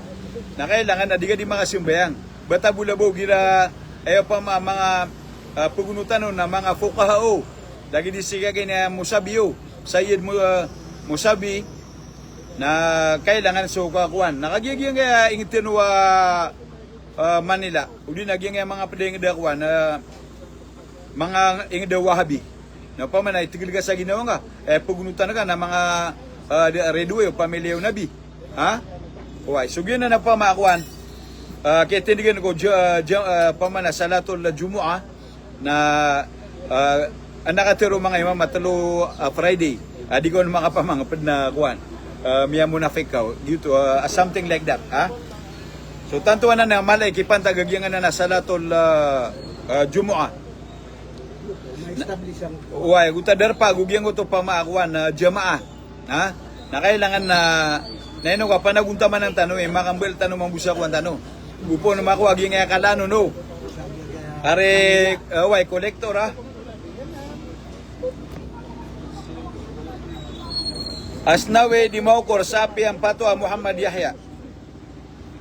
na kailangan a di ka di makasambayang. Ba ta bo labo igira, eh, opama manga, ah, pagonot tano na manga fuqaha o, lagid i sii ka giya Musabi o, Sayyid Mu-, ah, Musabi, na kailangan so kakowan. Na kagiya giyangkaya ingd tano a, ah, Manila, odi na giyangkaya manga pd a ingd a kowan, ah, manga ingd a Wahabi. Na opama na itigl ka sa ginawa ngka, eh, pagonotan ka na manga, ah, di-, redway o pamilya o Nabi. Ha? Oway, so giyanan a opama a kowan, ah, katindigan ko ja-, ja-, ah, opama na salatul Jumu'ah, na, ah, an a katharo o manga imam a tlo a Friday a di kon makapamangpd na kowan, ah, miyamunafik ka, giyoto, ah, something like that, ha? So tanto anan a mala i kipantag a giyanan a salatul, ah, ah, Jumu'ah. Oway, go ta darpa go giyangkoto opama a kowan, ah, jamaah. Ha? Na kailangan na, na ino ka panagontamanan tano, eh, makambal tano mambo sa kowan tano. Go pn makowa giyangkaya kalaan on, no? Ari, ah, oway, collector, ha? Asnawi Dimaokor, Sapi Ampato a Muhammad Yahya.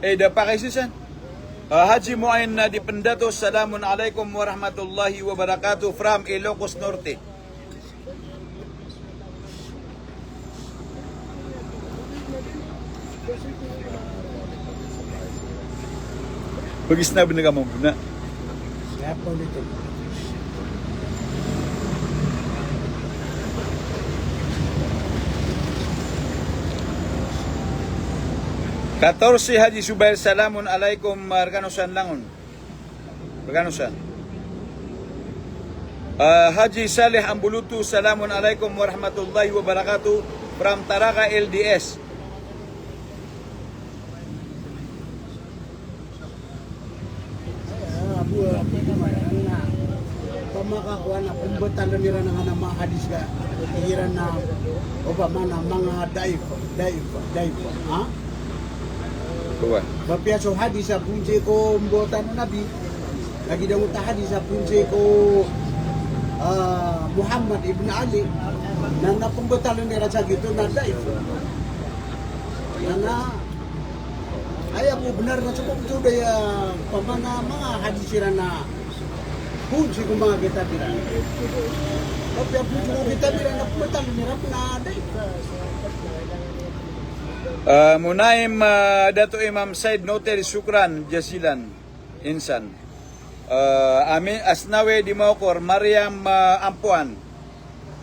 Eh, da pakaisesan. Ah, Haji Muain na di Pendato, salamun alaikum warahmatullahi wabarakatuh, from Ilocos Norte. Pagis na benar ka mambo na. Katorse, Haji Subair, salamun alaikum, ah, rekano san langon. Rekano san. Ah, Haji Saleh Ambulutu, salamun alaikum warahmatullahi wabarakatuh, from Taraga L D S. Opama ka kowan a pembataln iran a manga hadis ka, iran a opama na manga daif, daif, daif, ha? Ba piya so hadis a phoon sii ko mbawatan o Nabi, lagid angkoto a hadis a phoon sii ko, ah, Muhammad ibn Ali, na, na pembataln iran sa giyoto na daif. Na, na, aya bo benar na so kowan oto da aya, opama na manga hadis iran a phoon sii ko manga kitab iran. Ba piya phoon sii ko kitab iran na pembataln iran na daif. Ah, Munaim, ah, Dato Imam Said, noted, shukran jazilan. Insan. Ah, Ami-, Asnawi Dimaokor, Mariam, ah, Ampuan.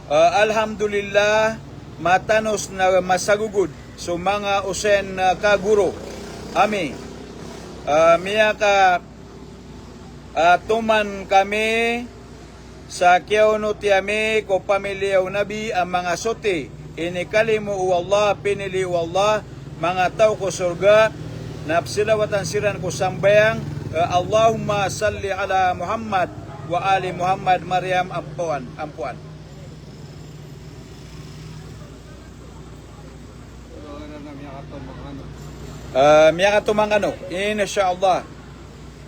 Ah, alhamdulillah, matanos na masagogod so manga osen, ah, ka goro ami. Ah, miyaka, ah, toman kami sa kiyaonoti ami ko pamilya o Nabi a manga soti, inikalimo o Allah, pinili o Allah, manga taw ko sorga, na pzalawatan siran ko sambayang, eh, Allahumma salli ala Muhammad wa ali Muhammad, Mariam Ampuan, Ampuan. Ah, miyakatomang kano, insha Allah.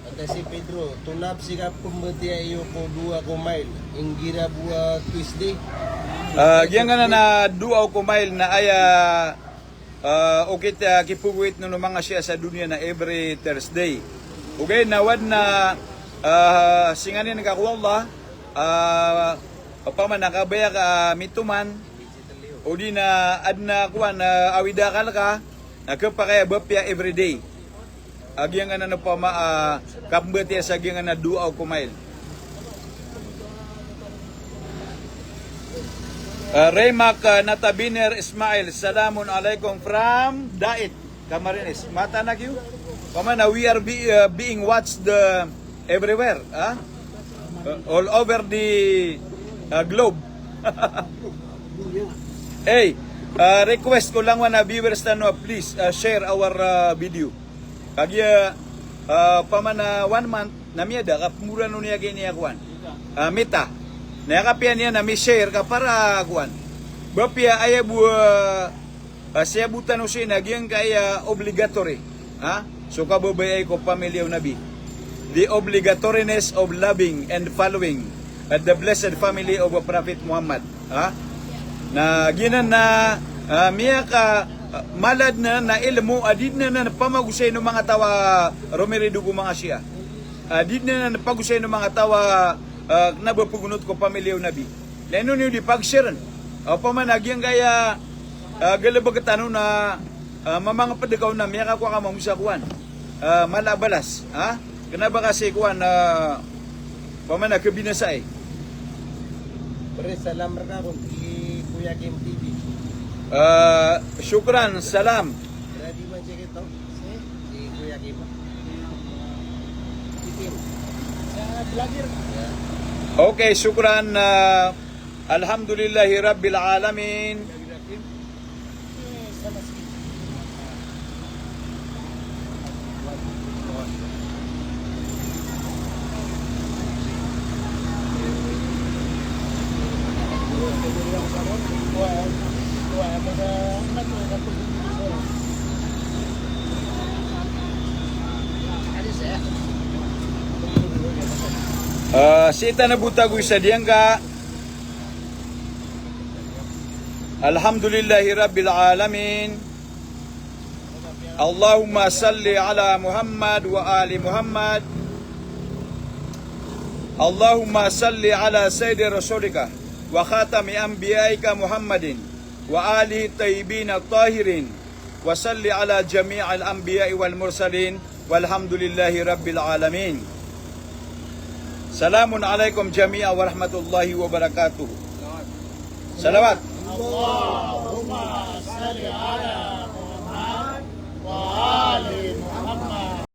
Ata si Pedro, tonaa pn sii ka pembatiya iyo ko doa ko mail, inggira bo a Tuesday. Ah, giyangkanan a doa ko mail na aya, ah, okit a kipogowit on o manga Shia sa doniya na every Thursday. Ogaid na o adn a, ah, singanin ka ko Allah, ah, opama na kabaya ka, ah, mitoman, odi na adn a kowan, ah, awid a akal ka, na khapakay a ba piya everyday. A giyangkanan opama, ah, kapembatiya sa giyangkanan a doa ko mail. Ah, Raymak, ah, Natabiner Ismail, salamun alaikum from Dait, Camarines. Mataan a giyo? Opama na we are be-, ah, being watched, ah, everywhere, ha? Ah, all over the, Ah, globe. Hey, ah, request ko langowan a viewers tano, ah, please, ah, share our, ah, video. Kagiya, ah, opama na one month na miyada ka pmboran o niyan giya kowan. Ah, mita. Na aya kapiya niyan na mi-share ka para kowan. Ba piya aya bo, ah, ah, siyabotan o sii na giyangkaya obligatory, ha? So kababayai ko pamilya o Nabi. The obligatoriness of loving and following, ah, the blessed family of Prophet Muhammad, ha? Na giyanan na, ah, miyaka, ah, mala dn anan a ilmo a di dn anan pamagosayn o manga taw a romirido ko manga Shia. Ah, di dn anan pagosayn o manga taw a, ah, kna ba pgonot ko pamilya o Nabi. Na ino niyo di pag-share-n? Opama na giyangkaya, ah, galbk tano na, ah, mamangpd ka on na miyakakowa ka mambo sa kowan. Ah, mala a balas, ha? Kna ba kasi kowan, ah, opama na kabinasa i. Pre, salam rka kon si Kuya Kim T V. Ah, shukran, salam. Ready man siya kito. Si Kuya Kim. Si Kim. Sa vlogger. Okay, shukran. Ah, alhamdulillahi rabbil alamin. Ah, sii tano bo tagoy sa diyangka. Alhamdulillahi rabbil alamin. Allahumma salli ala Muhammad wa ali Muhammad. Allahumma salli ala sayyidi rasulika wa khatami anbiyaika Muhammadin wa alihi tayyibin tahirin. Wa salli ala jami'il anbiya'i wal mursalin. Walhamdulillahi rabbil alamin. Salamun alaikum jami'a wa rahmatullahi wa barakatuh. Salawat. اللهم صل على